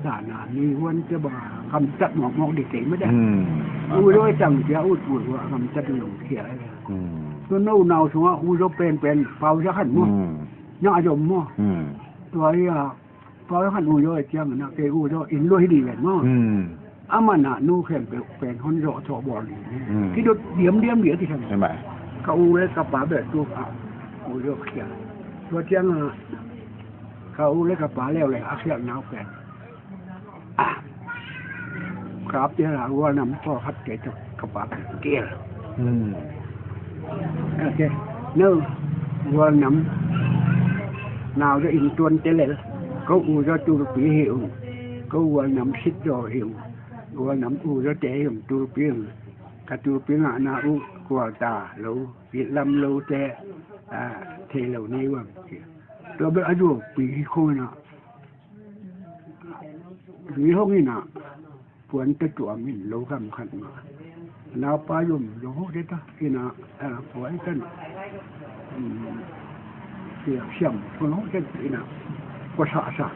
da na ni wan te ba gam tat mok mok di kei ma da. U lo tang tia ut ut wa gam tat ni long kia. Tu no nau sunga u lo pen pen pau sa khan mo. Na a zom mo. Tua ia pau sa khan u lo e kiang na kei u lo in lo hi di ven mo. Amah na nu khem pe pen hon zawh thawh bawl ding. Kidot diamdiam dia ti khan. Ka u le ka pa beh tu a u zawh khia. Tua ciang a ka u le ka pa leuleu a khialh nau pen. Ka ap tia la gual nam pawlkhat kei tuk ka pa pen kial. Ok. No gual nam nau de in tuan te lel. Ko u zawh tulpi hi ung. Ko gual nam sit zawh hi ung. Gual nam u zawh te hi ung tulpi ung. Ka tulpi ngahna uh kual ta lo, it lam lo te, ah, thei lo ni uam. Tua bel a zuaupi hi khong ina. Zui hong ina. Puan ta tuam in lo gam khat ma. Naupa zom lo ho te ta ina, ah, puan tan. Siam, siam, puan ho te ina. Ko sa sa.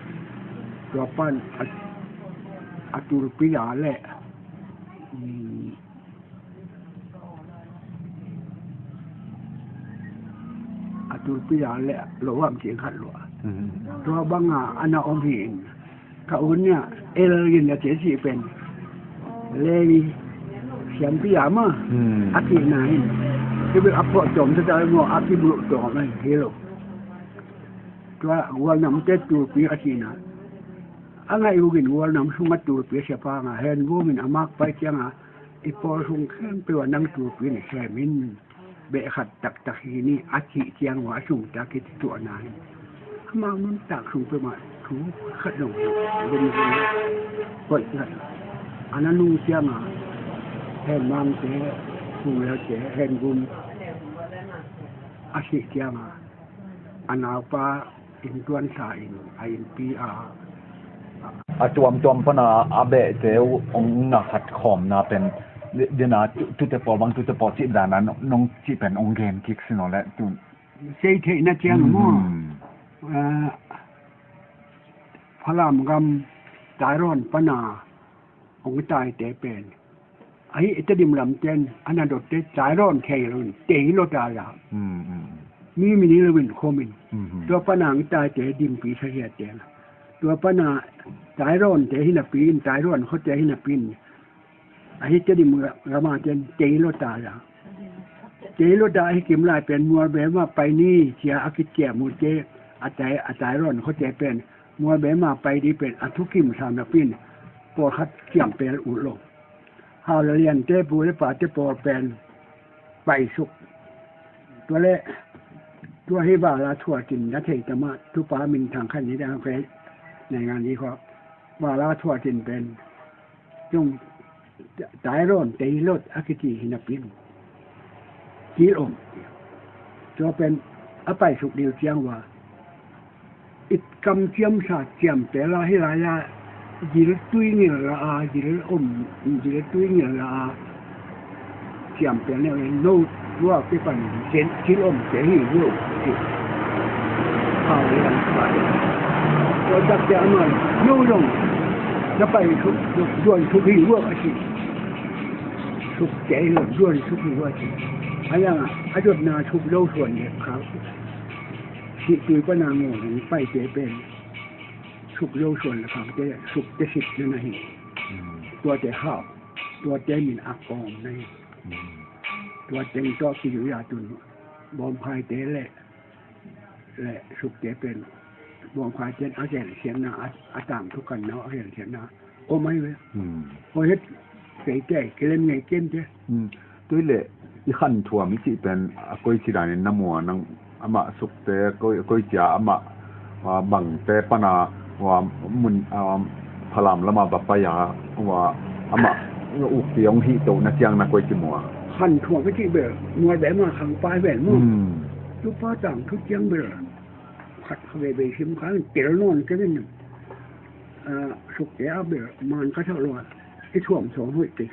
Tua pan a, a tulpi la le. A tulpi a le lo am cing khat lua. Tua banga ana om hi in. Ka un nia el in a cing si pen. Levi siampi a ma. A cing na hin. Ki bil a pawh tawm ta ta mo a ki buluh tawm a hi lo. Tua gual nam te tulpi a cing na. A ngai ugin gual nam sunga tulpi a sia pa nga hen gumin a mak pai cianga. I pawl sung khempeuh a nang tulpi na sem in beh khat taktak hi ni a cih ciang uh a sungta kituahna hi. Amau nuntak sung peuhmah thu khat zong lum zong koih ngat. A na nung cianga hen mamte, hungleute, hen gum a sih cianga a naupa inntuan sa in a innpi a, a tuamtuam pana a behte uh hong na khat khawmna pen dena tute pawl bang tute pawl cih dana nong cih pen hong gen kik sino le tun. Sei theihna ciang maw? Falam gam Tairon pana hong taite pen ahi Tedim lamten a na dotte Tairon thei loin tei lo ta la. Mi min hi loin khomin tua pana hong taite dimpi sahiate tua pana Tairon te hinapi in Tairon khote hinapi in ahi Tedim gama ten tei lo ta la. Tei lo ta ahi kim lai pen mualbe ma pai ni cia a kiciam ute a Tairon khote pen mualbe ma pai di pen a thukim sa napi in pawlkhat ciampel uh lo. Hau le liante pu le pate pawl pen paisuk. Tua le tua hi vala thuatin na thei tama tupa min thang khan ni dang fe nei ngan ni kho. Vala thuatin pen tung Tairon tei lot a kiti hi napi in kil om. Tua pen a paisuk diu ciang ua it kamciam sa ciamte la hi lai a zil tui ngil la a zil om zil tui ngil la a ciamte ne no lua pe pan zil zil om te hi yo. Hau le an pai tua dak te a man no long na pai suk duan suk hi yo a si. Suk te hi lo duan suk hi yo a si. A yang a dot na suk lo suan le khau. Sih tui pana ngawng hong paite pen suk zo suan le khangte sukte sitna na hi. Tuate hau tuate min a kawm na hi. Tua teng tawh kizui a tun bawmkhaite le le sukte pen Buang khuai ten a gen sian na, a, a tang thu kan na, a gen sian na. Om ai ve. Hmm. Oi het, kei te, kilem ngei ken te. Hmm. Tui le, i khan thuam i cih pen, a koi ci danin na mua nang, amah sukte, koi, koi cia amah, a, bangte pana, wa, mun, a, phalam lama va pai a, wa, amah, ukpi ong hih toh na ciang na koi ci mua. Khan thuam i cih bel, mua bel ma khang pai bel mu. Hmm. Tu pa tang thu ciang bel. Khat kha veve sim kha in tel nawn kei in, a, sukte a bel man ka thak lo a, i thuam thawng hoih kei.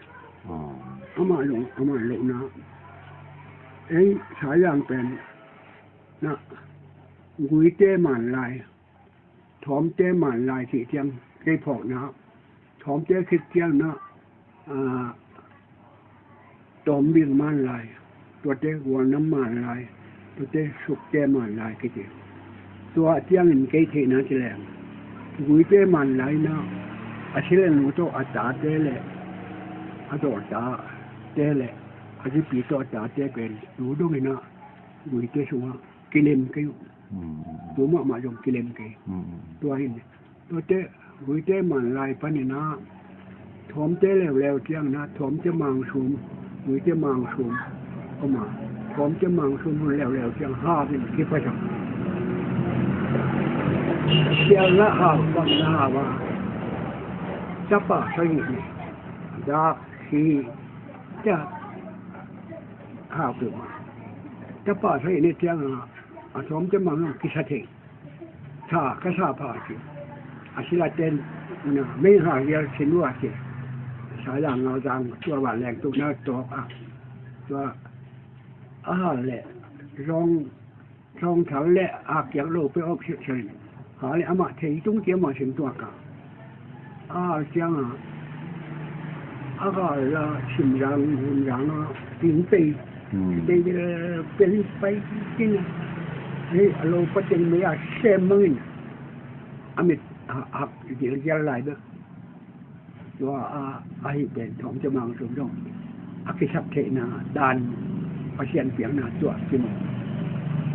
Amah lo, amah lo na. Ei, Saizang pen na, Guite man lai, Thawmte man lai cih ciang kei phawk na. Thawmte khit ciang na, a, Tawmbing man lai, tuate Gualnam man lai, tuate Sukte man lai kiti. Tua ciangin kei theihna ci leng, Guite man lai na, a silenu tawh a tate le a dawrtate le a zipi tawh a tate pen tu dongin a Guite sungah kilem kei uh. Mm. Tu mahmah zong kilem kei. Mm. Tua hin, tuate Guite man lai panin a, Thawmte leuleu ciang na, Thawmte mangsum, Guite mangsum om a, Thawmte mangsum hun leuleu ciang hau in kiphasak. Sial na hau, bang na hau a, tapa sa hi ni, dak hi, cia hau peuhmah. Tapa sa hi ni ciang a, a Thawmte mangsum kisa thei. Sa, ka sa pha ci. A sila ten, na, mei ha hial sin ua ci. Sa yang ngau zang, tua van leng tu na tawk a. Tua, a hal le, zong, zong thal le, a kiak lo pe op sit sin. Ha le, amah thei tung kiam a sin tua ka. A ciang a, a gal la sim zang, hun zang a, ting pei. Hmm. Pei, pei, pei, pei, kin a. Hei, a lo pa teng mei a sem mangin. A mit, a, a, gil, gil lai bek. Tua a, a hi pen Thawmte mangsum zong. A kisap theihna, dan, Pasian piakna tua, kimu.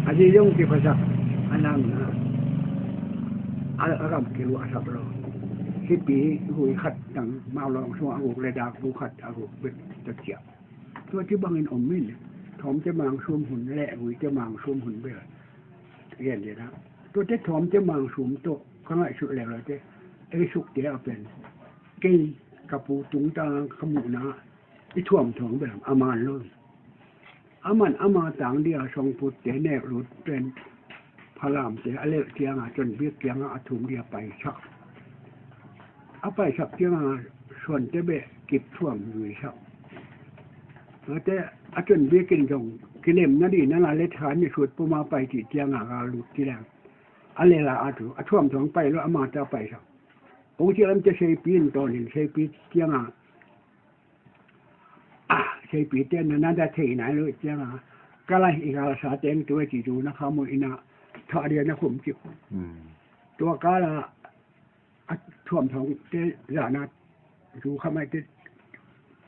A zi zong kiphasak, a nang, a, a, a gam kilu a sap lo. Hipi, hui khat, tang mau lawng sung a guk le dak bu khat a guk bek ta ciah. Tua ci bangin om min, Thawmte mangsum hun le Guite mangsum hun bel. Gen de na. Tuate Thawmte mangsum tawh ka ngaihsut leuleu te, ei Sukte a pen. Kei ka pu tungtang ka muhna, i thuam thawng bel a man lo. A man ama tang dia songputte nek lut pen Phalamte a lelh cianga Convict kianga a thum dia paisak. A paisak cianga Suante beh kip thuam zuisak. Tuate a Convict in zong kilemna dih nana le than ni sut puma pai cih cianga ga lut ci leng. A lela a tu a thuam thuam pai lo ama ta paisak. Ong ci lam te seipi in tawnin seipi cianga. A, seipite na na da thei nai lo cianga, ka lai i galsa teng tu e ci tu na kha mu ina, tha dia na khum cip. Mm. Tua kala, a thuam thawng te zana, tu kha mai te,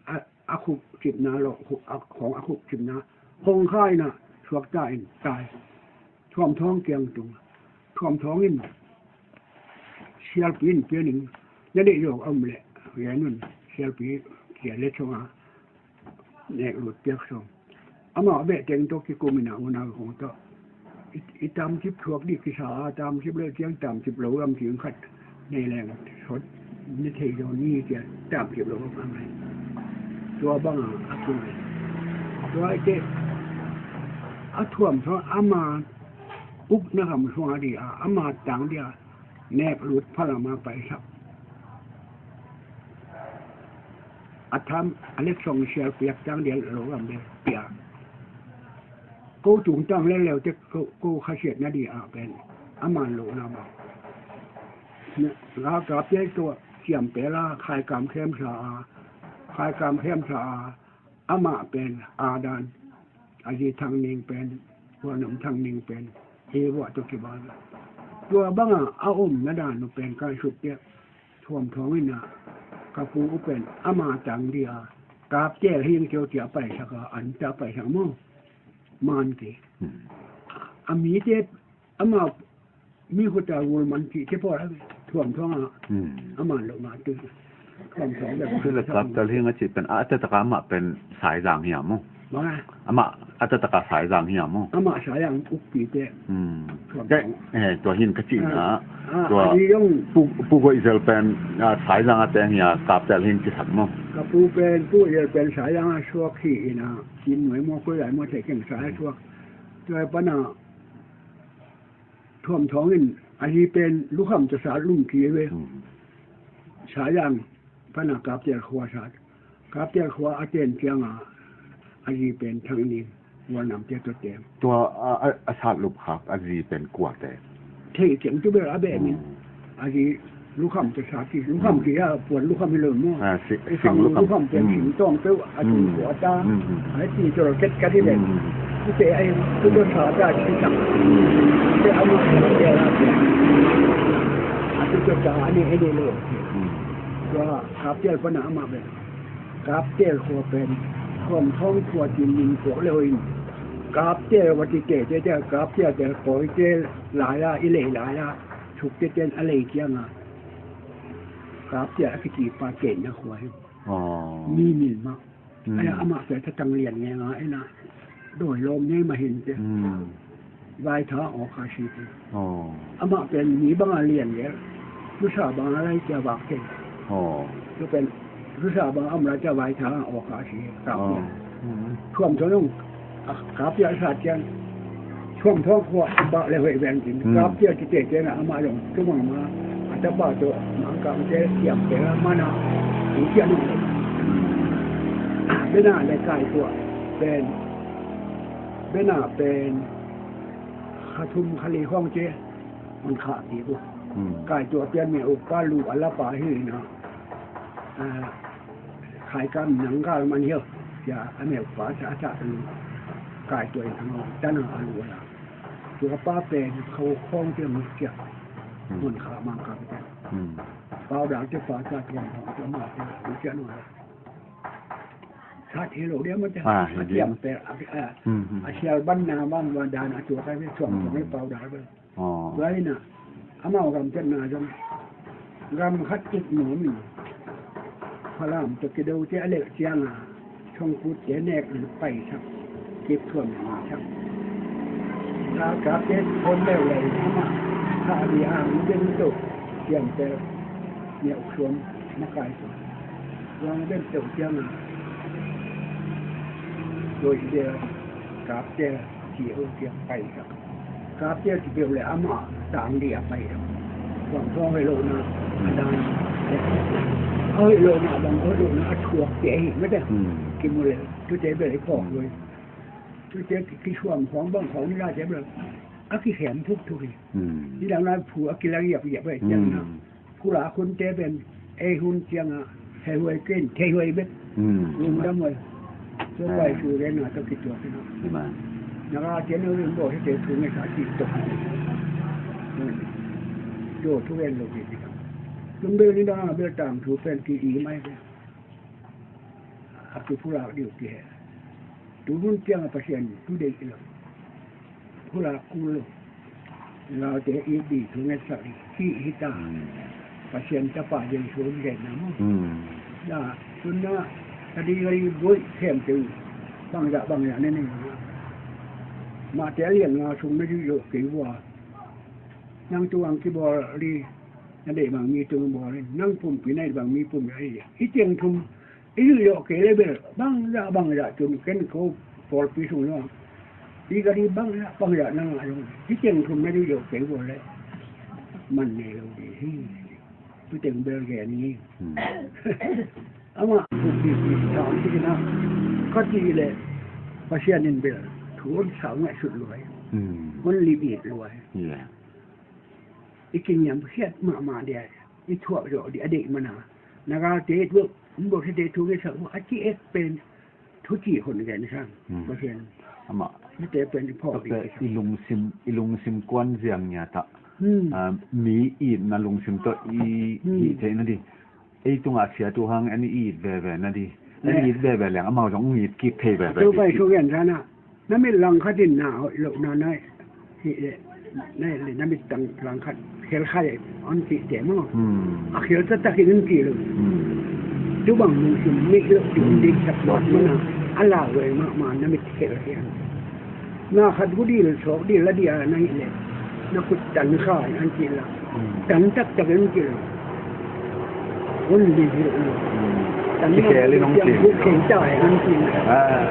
a, a khup cipna lo, khu-, a khong a khup cipna, khong khai na, suak ta in, tai. Thuam thawng kiang tung. Thuam thawng in, sialpi in pianing, na deih zawk a om leh, gen un, sialpi kia le chonga, nek lut piak sawm. Amah beh teng tawh kikum in a unau khong tawh. I, i tamcip thuak dih kisa a, tamcip le ciang tamcip lo lam ciang khat. Nei leng sot ni thei lo ni cia tamcip lo lam a mai. Tua banga a tung. Tua ite a thuam thawng ama ukna gam sung a di a, ama tang di a, nek lut phalam a paisak. A tham, a lek song sial piak tang di a lo gam di a pia. Ko tung tang le leu te ko, ko khasiat na di a pen. A man lo na ba. Na, la ka pia tua siam pe la khai kam khem sa a. Khai kam khem sa a. Amah pen a dan. A zi thang ning pen. Hua nam thang ning pen. He hua to ki ba. Tua banga a om na dan nu pen kai suk pia. Thuam thuam ina. Ka pu u pen. Ama tang di a. Kap tel hing kio tia pai sak a. An ta pai sak mo. Man ki. Hmm. A mi te ama Mi khuta gul man cih te pawl a thuam thuang a, hmm, a man lo ma tu thuam thuang le. Cule Kap Tel Hing a cih pen a taktak a amah pen Saizang hi a maw? Bang a? Amah a taktak a Saizang hi a maw? Amah Saizang ukpi te. Hmm. Thuam thuang. Eh, tua hin ka cihna. Ah, tua a ni dong. Pu, Pu Goih Zel pen, ah, Saizang a teng hi a, Kap Tel Hing kisak maw? Ka pu pen, Pu Goih Zel pen Saizang a suak hi in a, Chin Nuai maw, Koi Lai maw, te keng Saizang a suak. Tua pana thuam thuang in a zi pen Lukham Tasat Lungki ve. Hmm. Saizang pana Kap Tel khua sat. Kap Tel khua a ten ciang a, a zi pen Thang Ning, Gualnam te tua teng. Tua a, a, a sat lup khak a zi pen kua te? Thei ciang tu bel a beh min. Hmm. A zi Lukham Tasat ki, Lukham ki a puan Lukham hi lo maw. Ah, si, Lukham, Sing Lukham. Lukham pen, hmm, Sing Tawng peuh a tung, hmm, kua ta. Hmm, hmm. A ti tawh ket ka di le. Hmm. Kute a hi, tu tawh sa ta ci ta. Te a ma te a ti. A tu tawh sa a ni, a ni lo. Hmm. Tua Kap Tel pana amah bel. Kap Tel khua pen thuam thuang khua cin min khua le hoin. Kap Tel va ti te te te, Kap Tel te koi te lai a, i lei lai a, suk te ten a lei ciang a. Kap Tel a kici pa ken na khua hi. Oh. Mi min ma. Hmm. Ai amah pen Tatang Lian nge nga ena. Doi lawm nei mah hin te. Hmm. Vaitha awk a si te. Oh. Amah pen mi bang a lian le. Lusa bang a lai cia vak te. Oh. Tu pen lusa bang a om lai cia vaitha awk a si. Kap Tel. Oh. Hmm. Thuam thuang nung. A, Kap Tel sa ciang. Thuam thuang khua bah le hoih veng cin. Hmm. Kap Tel ci te ciang a amah zong tu mang ma. A tapa tu mang kang te siam te la mana. Ung ciang nung. Bena le kai tua pen. Bena pen kha thum kha li khawng ci man khah kik uh. Hmm. Kai tua pian mi ukpa lu a lapa hi na. Ah, khai kam nang gal man hiau. Cia a mi ukpa ca ca lu. Kai tua in hang tan a lu a la. Tua pa pen khau khawng ci man cia. Hmm. Man khah man khah cia. Hmm. Pau dal ci pa ca tua tua ma cia man cia lu a la. Sat hi lo dia man cia. Ah, hi dia. A kiam pe a, a, hmm, hmm, a sial ban na man wan dan a tua kai pe suang, hmm, suang le pau dal pe. Oh. Tua hi na, amau gamtatna zong gam khat kik nuam in Falam tawh kido te a lelh ciang a, Thongkut te nek in paisak, kip thuam in sak. Ka, ka te phone leu lei amah, ka a bi ang beng to, kiam te, niau suam, makai to. Wang beng to ciang a, doi te, Kap Tel ci uh kiang pai ka. Kap Tel ci peuh le amah tang di a pai ka. Bang tawh hoih lohna a dan. A hoih lohna bang hoih lohna a thuak te hi mete. Hmm. Kimu le tute bel i phawk lui. Tute ki, kisuam khawng bang khawng ni la te bel a kikhem thukthuk hi. Hmm. Ni dang lai phu a kila giapgiap hi ciang na. Hmm. Khula khunte pen ei hun ciang a hei huai ken thei huai bek. Hmm. Lungdam huai. So pai su ren a tawh kituak hi na. Amen. Na ka cian ring bo hite thu nge sa ci tok. Amen. Yo thu ren lo ki kita. Tung bel ni dang a bel tang thu pen ki i mai bek. A ki phulak diu ki he. Tu hun ciang a Pasian tu deih lo. Phulak kul lo. Laute it ding thu ngetsak ding. Hih hi ta. Hmm. Pasian tapa Jesu in genna maw. Hmm. Ya, tun na, ka ding ka ding buai khempeuh. Bangzah bangzah na nei. Matthai a lian nga sung na duh zo kei vua. Nang tu ang kibawl ding. Na deih bang mi tu bawl ding. Nang pumpi na deih bang mi pumpi na deih. Hih teng thum I duh zawh kei le bel bangzah bangzah tun ken ko pawlpi sung zong i ka ding bangzah bangzah na ngah zong hi teng thum na duh zawh kei bawl le man nei lo ding hi. Tu teng bel gen hi. Hmm. Amah bukbik bik tham hi na ka cih leh Pasian in bel thu hon sau ngaihsut luai. Hmm. Hon lim it luai. Yeah. I kiniamkhiat mahmah dia i thuak zawh ding a deih mana na galte tu in bawlsiate thu ngetsak uh a ci ek pen thuci hon gen sang. Hmm. Pasian amah mite pen i phawk ding i lungsim, i lungsim kuan ziang ngiat ah, hmm, ah, mi itna lungsim tawh i, hmm, hih theih nading. Ei tungah siat uh hang an i it veve nading. An i it veve leng amau zong hong it kik thei veve. Tua pai thu gen sana na mit langkhat in na hoih lohna na hih leh Na le na mit tang lang khat khel khai an cih te maw. Hmm. A khel taktak in an cih lo. Hmm. Tu bang lungsim neih lo cih in dik sak mat mana a lau ve mahmah na mit khel hian. Na khat gu dil sawk dil la dia na hih le na khut tan khai an cih la. Hmm. Tan taktak in an cih lo. Hun li hi lo. Hmm. Tan kikhel in hong cih. Khel tai an cih. Ah.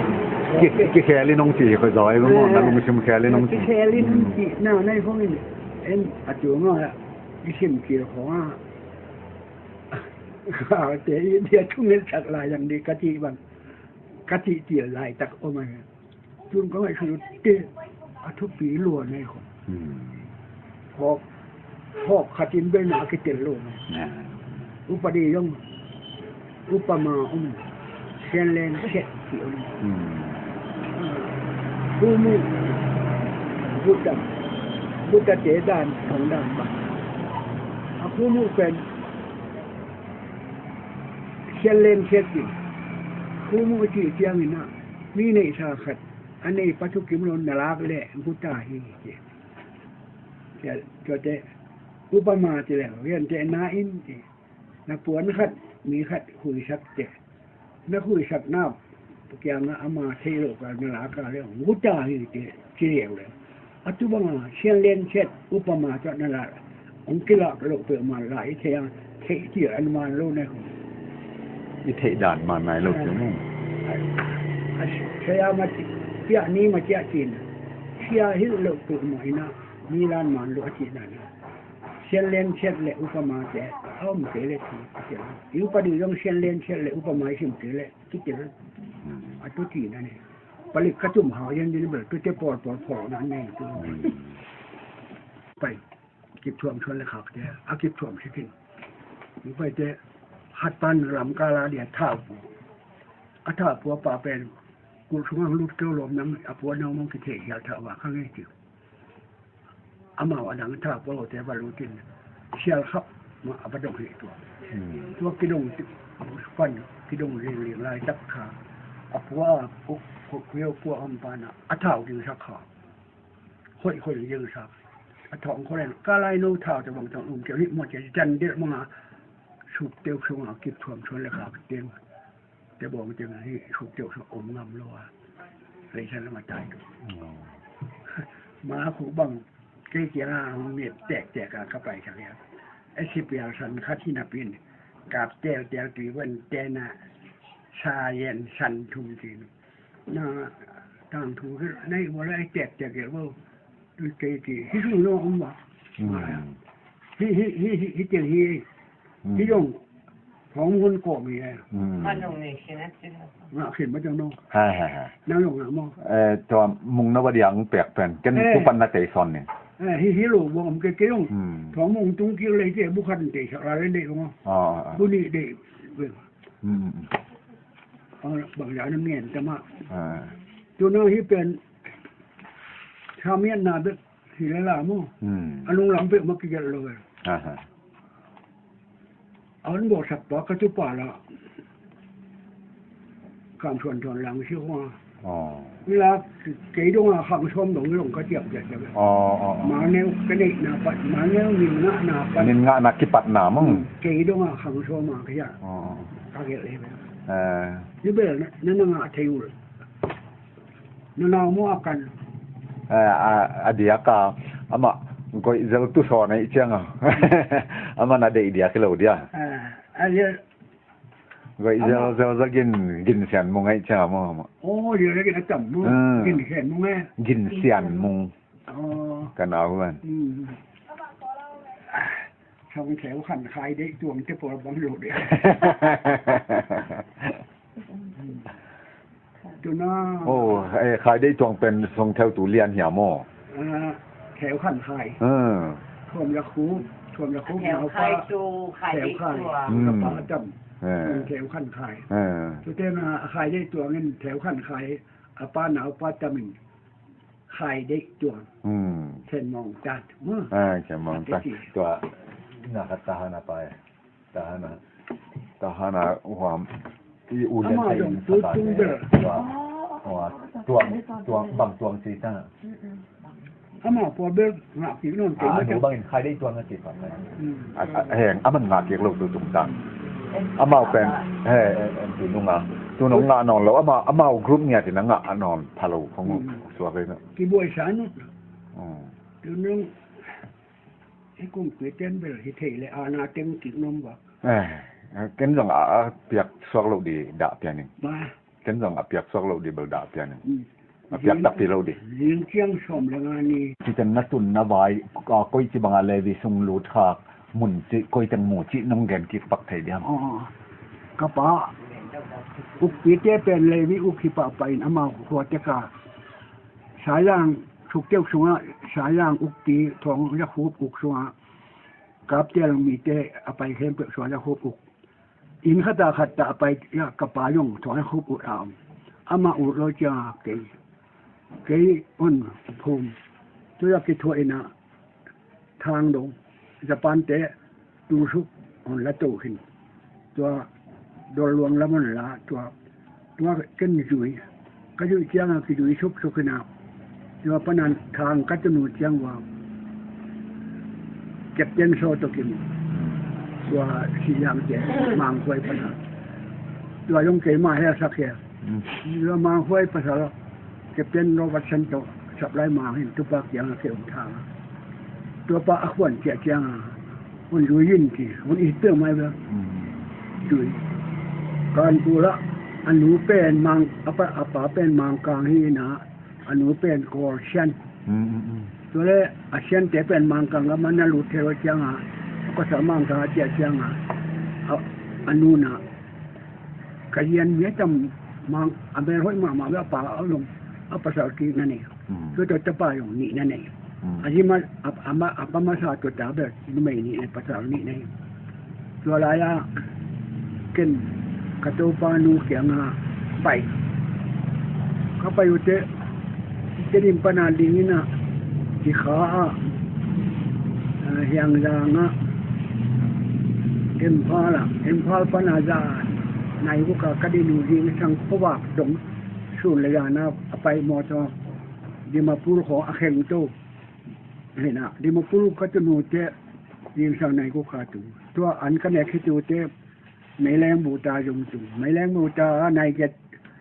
Ki, kikhel in hong cih ko zoi ko maw, na lungsim khel in hong cih. Kikhel in hong cih na nai khong in. En a tu nga i sim kil khong a. Ka te i dia thunget sak lai yang di ka ti bang. Ka ti ti lai tak om a. Tun ka ngaihsut te a thupi lua nei khong. Hmm. Hawk, hawk khatin bel na kitel lua nei. Upadi zong upama om, sianlen set ti om. Hmm. Khumu Buddha, Buddha te dan thong dan bang. A khumu pen sianlen set ti. Khumu ti ciangin a mi neihsa khat a neipa thukim lo na lak le guta hi ti. Tua, tuate upama ti le, rian te na in ti. Na puan khat, mi khat huisak te. Na huisak na kianga ama thei lo ka na lak a le guta hi ti ci leu le. A tu banga sianlen set upama tawh na la hong kilak loh peuhmah la i theih a, theih til an man lo na. I theih dan man nai lo peuhmah. A sia ma ci, sia ni ma cia cin. Sia hilh loh peuhmah ina ni lan man lo a cih dan. Sianlen set le upama te a om kei le ci, ci. I upadi zong sianlen set le upama i sim kei le kitel. Hmm. A tu cihna ni. Palik ka tum hau yan din bel tute pawl pawl pawl na nei tu. Hmm. Pai. Kip thuam thuan le khak te. A kip thuam sikin. Ni pai te. Khat pan lam kala dia thau pu. A thau pu a pa pen. Kul sung ang lut keu lom nang a pu a nau mong kithei hial thau va ka ngei ti. Amau a dang tha polo te va lutin sial khap ma a va dong hi tua. Hmm. Tua kidong ti pan kidong ling ling lai tak kha. A pua a ku ku ku pua am pana a thau ding sak kha. Hoi hoi ding sak. A thong ko len ka lai no thau te bang tong um ke hi mo ke jan del manga. Suk teu sung a kip thuam thuan le kha teng. Te bawng teng hi suk teuh suk om ngam lo a. Leisan lam a tai tu. Oh. Ma khu bang kei kiang a hong miet tektek a ka pai sak hiam. A sipial san khat hi napi in kap teltel tui ven tena sa yen san thum tin. Na tang thu hi nei bo lai tektek el bo. Tui kei ki hi sung lo om ba. Hmm. Hi hi hi hi hi teng hi. Hmm. Hi dong. Thawng hun kawm hi e. Hmm. Ngah khin ma teng no. Hai, hai, hai. Nang yong na mo. Eh, tua mung na ba diang pek pen. Ken tu pan na tei son ni. Eh, hi hi lo bo om ke ke yong. Hmm. Thawng mung tung kil lei te bu khat tei sak la lei lei lo. Ah, ah. Bu ni dei. Hmm. Ah, bang ya na mien ta ma. Ah. Tu na hi pen. Sa mien na bek. Hi le la maw. Hmm. A nung lam peuh mah kigelh lo ve. Aha. A hon bawlsak pa ka tu pa la. Kam suan tuan lang si hua. Oh. Ila kei dong a khang sawm dong long ka tiam tiam tiam. Oh, oh, oh. Ma neu ka neih na pat, ma neu min ngah na pat. Min ngah na kipat na mong. Hmm. Kei dong a khang sawm a ka ya. Oh, oh. Ka gelh le ve. Eh. Ni bel na, na ngah thei ul. Nunau maw a kan. Eh, a, a diak a, amah goih zel tu sawn aih ciang a. Amah na deih diak hi lo dia. Eh, a zel. Goih zel, amah zel za gin, gin sian mung aih ciang a maw, amah. Oh, zel za gin a tam maw. Hmm. Gin sian mung eh. Gin sian mung. Oh. Ka nau huan. Hmm. Song theu khan khai deih tuang te pawl bang lo deh. Tuna. Oh, eh, khai deih tuang pen song theu tu lian hiam aw? Ah, theu khan khai. Hmm. Thuam la khu, thuam la khu. Theu nau pa khai tu khai theu deih khai tuang. Hmm. Ka pa tam. Eh. Song theu khan khai. Eh. Tu te na khai deih tuang in theu khan khai. A pa nau pa tam in. Khai deih tuang. Hmm. Khen mong tat. Hmm. Ah, khen mong tat. Tua, na khat ta hana pai. Ta hana. Ta hana huam. I u lian ama kai dong in tu tung bel. Tua, tua, tuang, tuang, bang tuang si ta. Mm-mm. Amau pawl bel ngah kik nawn kei. Ah, mah anu teng bangin khai dei tuan na kik pan na. Hmm. A, a, heng, aman ngah kik lo tu tung ta. Amau pen, he, he, he, tu nung a. Tu nung ngah nawn lo, amau, amau group ngiat in a ngah nawn pha lo, khong, hmm, suak ei na. Kibuai sa nung. Hmm. Tu nung, i kong pia ten bel hi thei le, a na teng kik nom bak. Eh, ken zong a, a piak suak lo di dah pian ing. Ba. Ken zong a piak suak lo di bel dah pian ing. Mm. A piak takpi lo di. Zing ciang sawm le nga ni. Ci teng na tun na vai, a, koi ci banga Levi sung lut khak mun ci, koi teng mu ci nong gen kik pak thei diam. Oh. Ka pa, ukpite pen Levi uk hi pahpah in amau khua tek a. Sayang, Sukte uk sungah, Sayang ukpi, Thawng Yakhup uk sungah, Kaptial mite a pai khempeuh Suan Yakhup uk. Inn khat a khat ta a pai, ya, ka pa zong Thawng Yakhup uk a om. Amah ut lo ciang a kei. Kei un phum. Tu a kithuah in a Thang dong. Japan te tusuk hong la to khin. Tua Dol luang lam hong la, tua, tua ken zui. Ka zui ciang a kizui suk suk hi na. Tua pan a Thang ka tunu ciang ua Captain Saw tawh kimu. Tua Siang te Mangkhuai pan a. Tua zong keimah heh sak hia. Mm. Tua Mangkhuai pasal Captain Robertson tawh Saplai Mang hin tupa kiang a kei hong thang a. Tupa a khuan ciah ciang a hong zui in ci, hong it peuhmah hi ve. Mm. Zui. Kanpur ah a nu pen Mang, a pa, a pa pen Mangkang hi na, a nu pen Kawl Sian. Mm, mm, mm. Tua le a Siante pen Mangkang lam ah na lut thei lo ciang a, a pasal Mangkang a ciah ciang a, a, a nu na Kayin mi a tam mang, a mel hoih mahmah ve, a pa a zong, a pasal kik na nei. Mm. Tua tawh tapa zong nih na nei. Mm. A zi ma, a, a ma, a pa masa tua ta bel numei nih nei, pasal nih nei. Tua lai a ken ka topa nu kiang a pai. Ka pai uh teh Tedim pan a ding in a, Cikha ah, ah, Hiangzang ah, Imphal ah, Imphal pan a zan nai guk a ka din uh, zingsang khuavak dong sun le zan a a pai mawtaw, Dimapur khawng a kheng to. Hi na, Dimapur ka tun uh teh zingsang nai guk a tu. Tua an ka nek khit uh teh Meileng Buta zong tu. Meileng Buta a nai giat,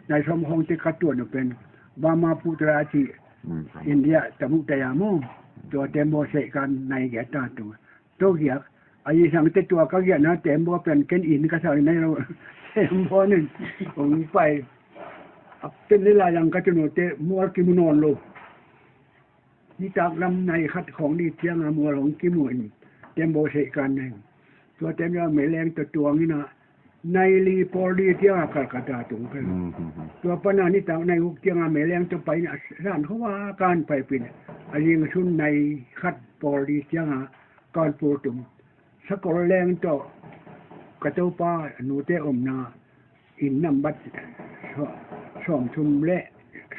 nai sawm khawng teh ka tuan uh pen Brahmaputra cih, mm, India, Tamuk taya mu. Tua tembaw seih kan nai giat ta tu. Tua giak, a zingsang teh tua ka giahna tembaw pen ken inn ka sa nai lo. Tembaw nin hong pai. A pen le lai zang ka tun uh teh mual kimu nawn lo. Nitak lam nai khat khawng ding ciang a mual hong kimu in tembaw seih kan nai. Tua tembaw Meileng tawh tuang in a nai li pawl ding ciang a Calcutta tung pen. Mm, mm, mm. Tua pan a nitak nai guk ciang a Meileng tawh pai in a zan khuavak kan pai pin. A zing sun nai khat pawl ding ciang a Kanpur tung. Sakol Leng tawh ka topa nute omna inn nambat sawm thum le,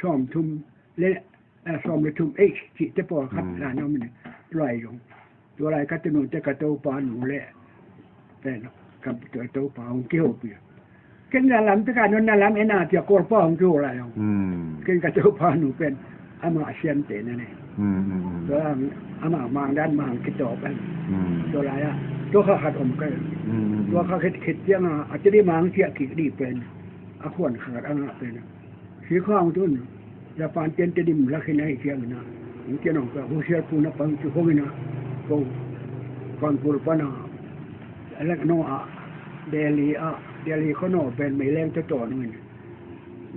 sawm thum le, eh, sawm le thum H cih te pawlkhat, mm, la na om in, tua lai zong. Tua lai ka tunu teh ka topa nu le, eh, ka topa hong kihopih. Ken na lam te ka non na lam en a cia Kawlpa hong kiho lai hong. Hmm. Ken ka topa nu pen ama a siamte na nei. Hmm, hmm, hmm. Tua amah mangdan mah hong kitawp an. Hmm. Tua lai a tua kha khat om ka. Hmm, hmm, hmm. Tua kha khit khit ciang a, a Tedim a hong ciah kik ding pen a khuan kha khat a ngah pen. Sikha hong tun Japan ten Tedim lak hi na hi ciang na. Hong ciah hong ka Husialpu na pang cu hong in a ko Kanpur pan a Lucknow ah, Delhi ah, Delhi khua naw pen Meileng tawh tawn uh in.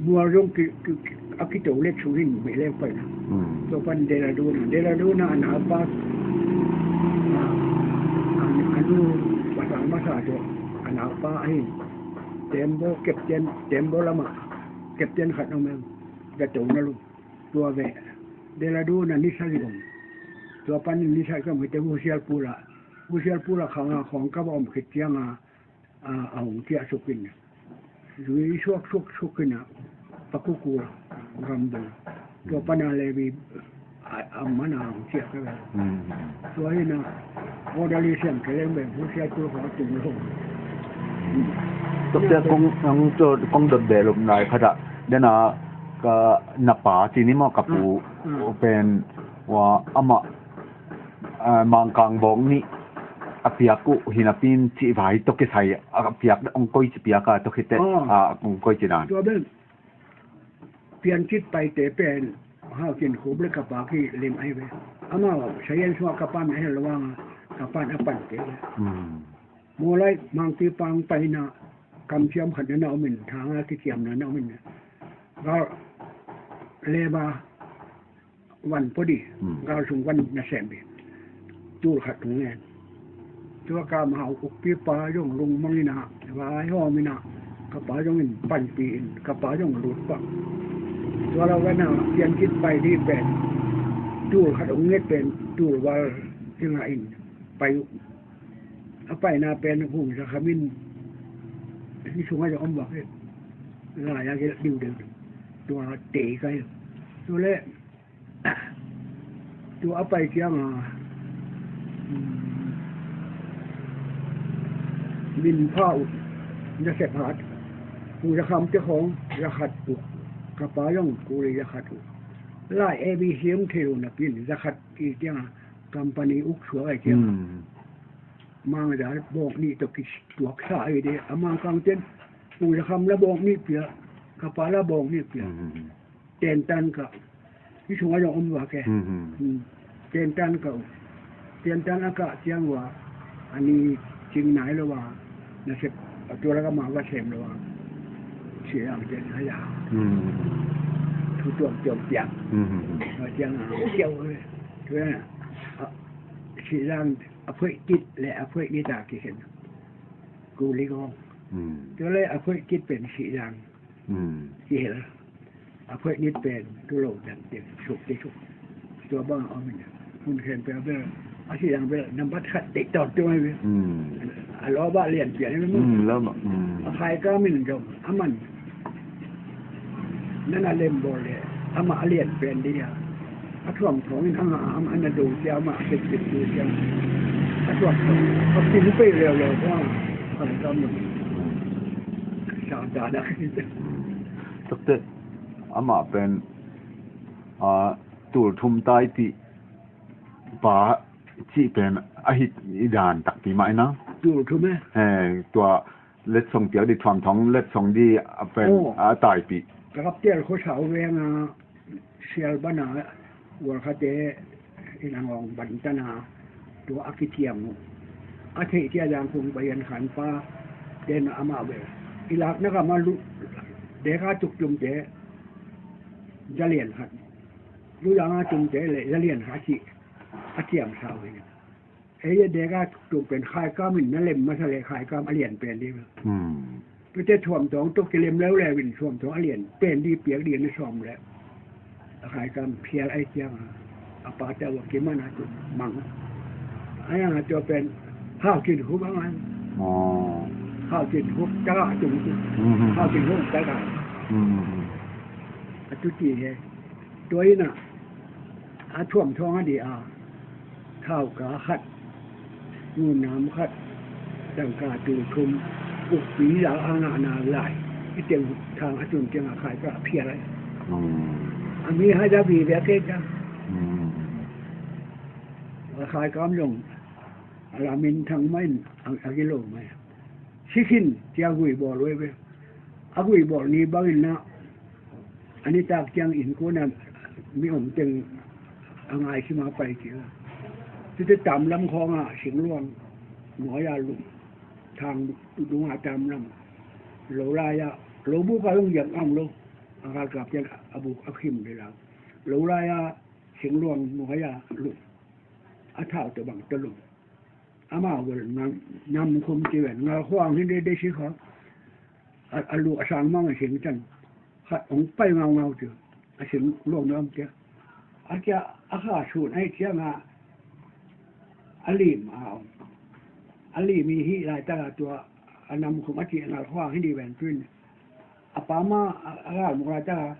Mual zong ki, ki, ki, a kito let sung in Meileng pai na. Hmm. Tua pan Dehradun ah, Dehradun ah a naupa, a, a, a nu pasal masa tawh a naupa ahi. Tembaw, Captain, tembaw lam ah Captain khat om em. Ka to na lu. Tua ve. Dehradun ah nisari om. Tua pan nisari ka om hi teh Husialpu la. Husialpu la khang a khawng ka va om khit ciang a, a, a hong ciah suk in. Zui suak suak suk in a, Pakuku gam bel. Tua pan a Levi a, a man a hong ciah ka bel. Hmm. Tua hi na, orderly siam kei leng bel, Husialpu khawng a tung lo. Tua pen kong, kong, kong dot bel om lai khat a. Den a, ka na pa, ci ni maw ka pu, ah, ah, pen, Ua, amah, ah, Mangkang bawk nih a piak uh hi napi in cih vai tawh kisai a piak ong koici piak a tawh khite, ah, ong koici dan. Tua bel Piankit paite pen Hau Cin Khup le ka pa kilim ahi ve. Amau sayan sungah ka pan a hel lo ang a, ka pan a pante ve. Mawlai Mangpi pang paina kamciam khat na na om in, thanga kiciamna na om in, gal leba van podi, gal sung van nasem hi. Tul khat tung ngen. Tua ka ma ukpi pa zong lungmang ina, vai hawm ina, ka pa zong in panpi in, ka pa zong lut pak. Tua lo ka na Piankit pai di pen, tul khat ung nget pen, tul val singa in pai uh. A paina pen Hung Za Kham in, hi sungah zong om vak hi. Lai a gelh diudeu. Tua tei ka hi. Tua le tua a pai cianga, um, min pha uh, nasep hat uh, Hung Za Kham te khawng za khat uh, ka pa zong kuli za khat uh. Lai A B C hong thei lo napi in za khat i cianga company uk suak ai cianga. Mangza bawng nih tawh kituaksa ahi de, a Mangkang ten Hung Za Kham la bawng nih pia, ka pa la bawng nih pia. Tentan ka, hi sungah zong om vak e. Tentan ka, tentan a kah ciang ua, a ni cing nai lo a, nasep a tua la ka ma va sem lo a, si ang ten a ya. Thu tuam tuam ciang. Tua ciang a, ciau e. Tua a, si ang a phoih kit le a phoih ni ta kikhen. Kuli kong. Tua le a phoih kit pen si ang. Kihel. A phoih ni pen tu lo dang te suk te suk. Tua bang a om in. Hun khen pe a bel. A si ang bel nambat khat te tawn tua hi. A lo ba lian pian hi. A khai ka min zong a man. Nana lem bawl le amah a lian pen ding a, a thuam thawng in a ngah a, amah a na do cia, amah a kekpit do cia, a thuam thawng a pil pei leuleu kua, a kan kam lo. Sa da da. Takte amah pen, a, tul thum tai ti pa cih pen a hit i dan takpi mah ina. Tul thum e. He, tua letsong piak di thuam thawng letsong di a pen a taipih. Ka kap tel khuasau veng a sial bana gualkhate in a ngawng ban tana tua a kiciam uh. A theih cia dang kung bayan khan pa ten amah vel. I lakna kama lu deka tuktumte zalian khat. Lu danga tumte le zalian khat cih a ciam sau hi. Ei a deka tuk pen khaikam in na lem masa le khaikam a lian pen ding. Tute thuam thawng tuk kilem leuleu in thuam thawng a lian pen ding piak ding na sawm le. A khaikam phial ai ciang a pate ua kiman a tuk mang. Ai ang a tua pen Hau Cin Khup ang an. Hau Cin Khup taka tuk. Hau Cin Khup taka. A tuti he. Tua ina a thuam thawng a di a thauka khat, nunam khat, tangka tul thum, ukpi la a ngahna lai i teng thang a tun teng a khai ka phial ai. A mi hai da bi bia ke ta. A khai kam zong a la min thang mai a gilo mai. Sikhin tia gui bawl wei wei. A gui bawl ni bangin na a nitak ciang innkuan a mi om teng a ngaisima pai cia. Tute tamlam khawngah singluang nuai-a lum thang dungah tamlam. Lo lai-ah lo buk a long giam ang lo. A galkap ciang a buk a khim le lau. Lo lai-ah singluang nuai-a lum. A thau tawh bang tawh lum. Amau bel nam khum ci ven ngal khuang hi dede si kha. A lu a sang mang a sing can khat hong pai ngaungau ci. A sing luang na om cia a kia a kha sun ai cianga a lim a om. A lim i hih laitaka tua a nam khum a cih ngal khuang hi di ven tuin. A pa ma a galmuk laitaka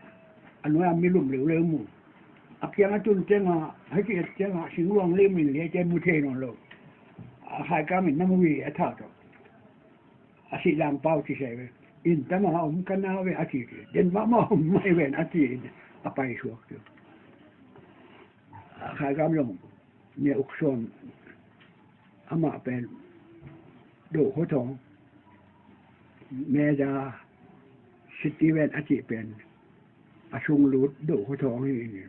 a nuai a mi lum leuleu mu. A kiang a tun cianga hei ci et cianga singluang lim in liaite mu thei nawn lo. A khaikam in na mu hi a thau tawh. A sih dang pau ci sei ve. In tama om ka nau ve a ci ci. Den mahmah om mai ven a ci in a pai suak ci. A Khai Kam Lawng, Mia Uk Suam, amah pen Do Khua Thawng, Major Steven a cih pen a sung lut Do Khua Thawng hi.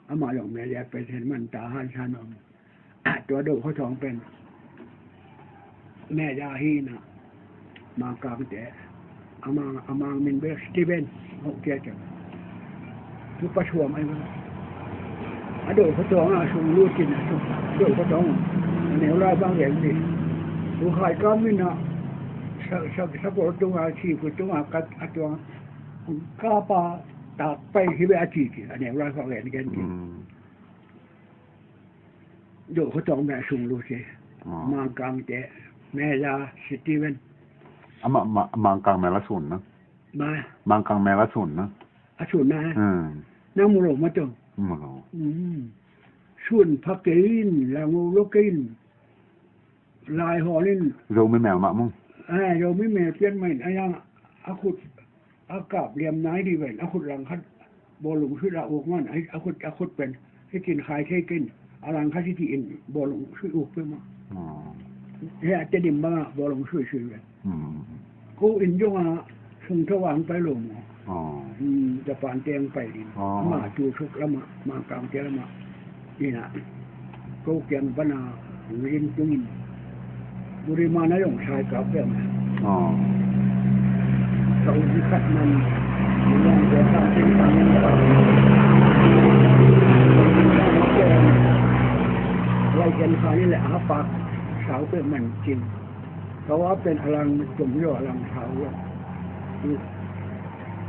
Amah zong Major President man ta hansan om. Tua Do Khua Thawng pen Major hi na, Mangkangte, a Mang, a Mang min bel Steven, hong kia ciang. Tu pa suam ai bel. A Do Khua Thawng a sung lut in a sung. Do Khua Thawng a neu lai bang lian di. Tu Khai Kam min a sa, sa, sa ko tung a, si ko tung a, kat a tuang. Ka pa tak pai hi bel a ci ci, a neu lai bang lian gen di. Mm. Do Khua Thawng bel a sung lut ci. Oh. Mangkangte, Major Steven. A ma, ma, Mangkang mel a sun na. Ma. Mangkang mel a sun na. A sun na. Hmm. Nang mu lo ma tong. Mu lo. Hmm. Sun pha kei in, la ngo lo kei in. Lai hawl in. Zomi mel mah mung. Ai, Zomi mel pian mah in, a yang a khut a kap liam nai di ven, a khut lang khat bawlung sui la uk man, a khut, a khut pen, hi kin khai thei kin, a lang khat hi ti in bawlung sui uk pe ma. Oh. He a te dim bang a bawlung sui sui ven. Hmm. Ko in jong a sung tho ang pai lo mo. Oh. Hmm, Japan te ang pai din. Oh. Ama tu suk lama, Mangkang te lama. Ina, ko kiang pana rin tungin. Buri mana yong sai ka piang. Oh. Ka uji khat man, yang dia ka ting tangin ka. Lai ken ka ni le apa, sau pe man cing. Ka wa pen a lang tum yo, a lang sau yo.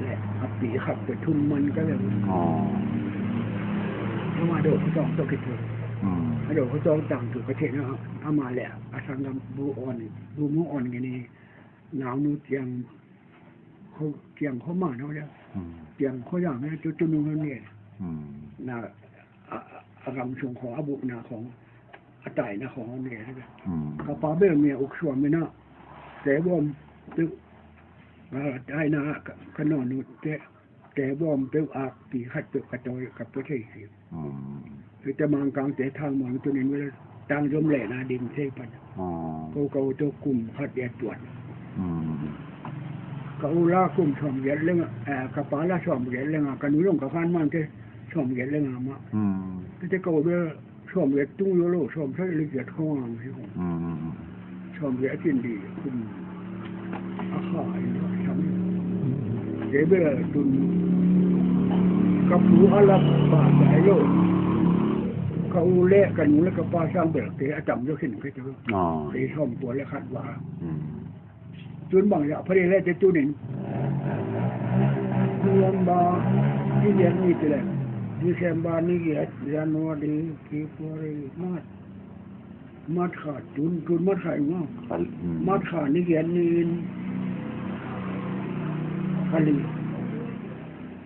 Le, a pi khat pen thum man ka le. Oh. Ama Do Khua Thawng to kit. Hmm. A Do Khua Thawng tang tu ka che na, ama le, a sanggam bu on, bu mu on nge ni, nau nu tiang, ko, tiang ko ma no le. Hmm. Tiang ko yang ne, tu, tu nu ne. Hmm. Na, a, a, a gam sung khong, a bukna khong, a taina khong a ne. Hmm. Ka pa bel Mia Uk Suam mi na, te bom, tu, a, taina ka, ka no nu te, te bom peuh ak pi khat peuh ka tawi ka pua thei si. Hmm. Hite Mangkang te thang muang tu nin vel tang zom le na ding thei pan. Hmm. Ko, ko to kum khat ya tuan. Hmm. Ka u la kum sawm giat lenga, eh, ka pa la sawm giat lenga, ka nu zong ka khan mang te sawm giat lenga ma. Hmm. Hite ko bel sawm giat tung zo lo, sawm sagih le giat khong ang hi khong. Hmm. Sawm giat a cin di kum a kha in a sam. Kei bel tun ka pu a lap pa dai lo. Ka u le ka nu le ka pa sang bel kei a tam zo khin kei tu. Ah. Kei sawm kua le khat va. Hmm. Tun bang ya phari le te tunin. November ni giat ni te le. December ni giat, January, February, March. March kha, tun, tun March kha i ngau. Kal-, hmm. March kha ni giat ni in. Kali.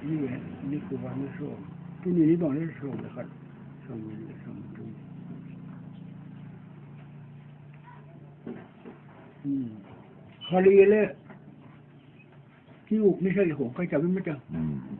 Ni giat, ni kua, ni sawm. Tuni ni bang le sawm le khat. Sawm le sawm tun. Hmm. Kali le. Ki uk ni sa i hong kai ta bi ma ta. Hmm.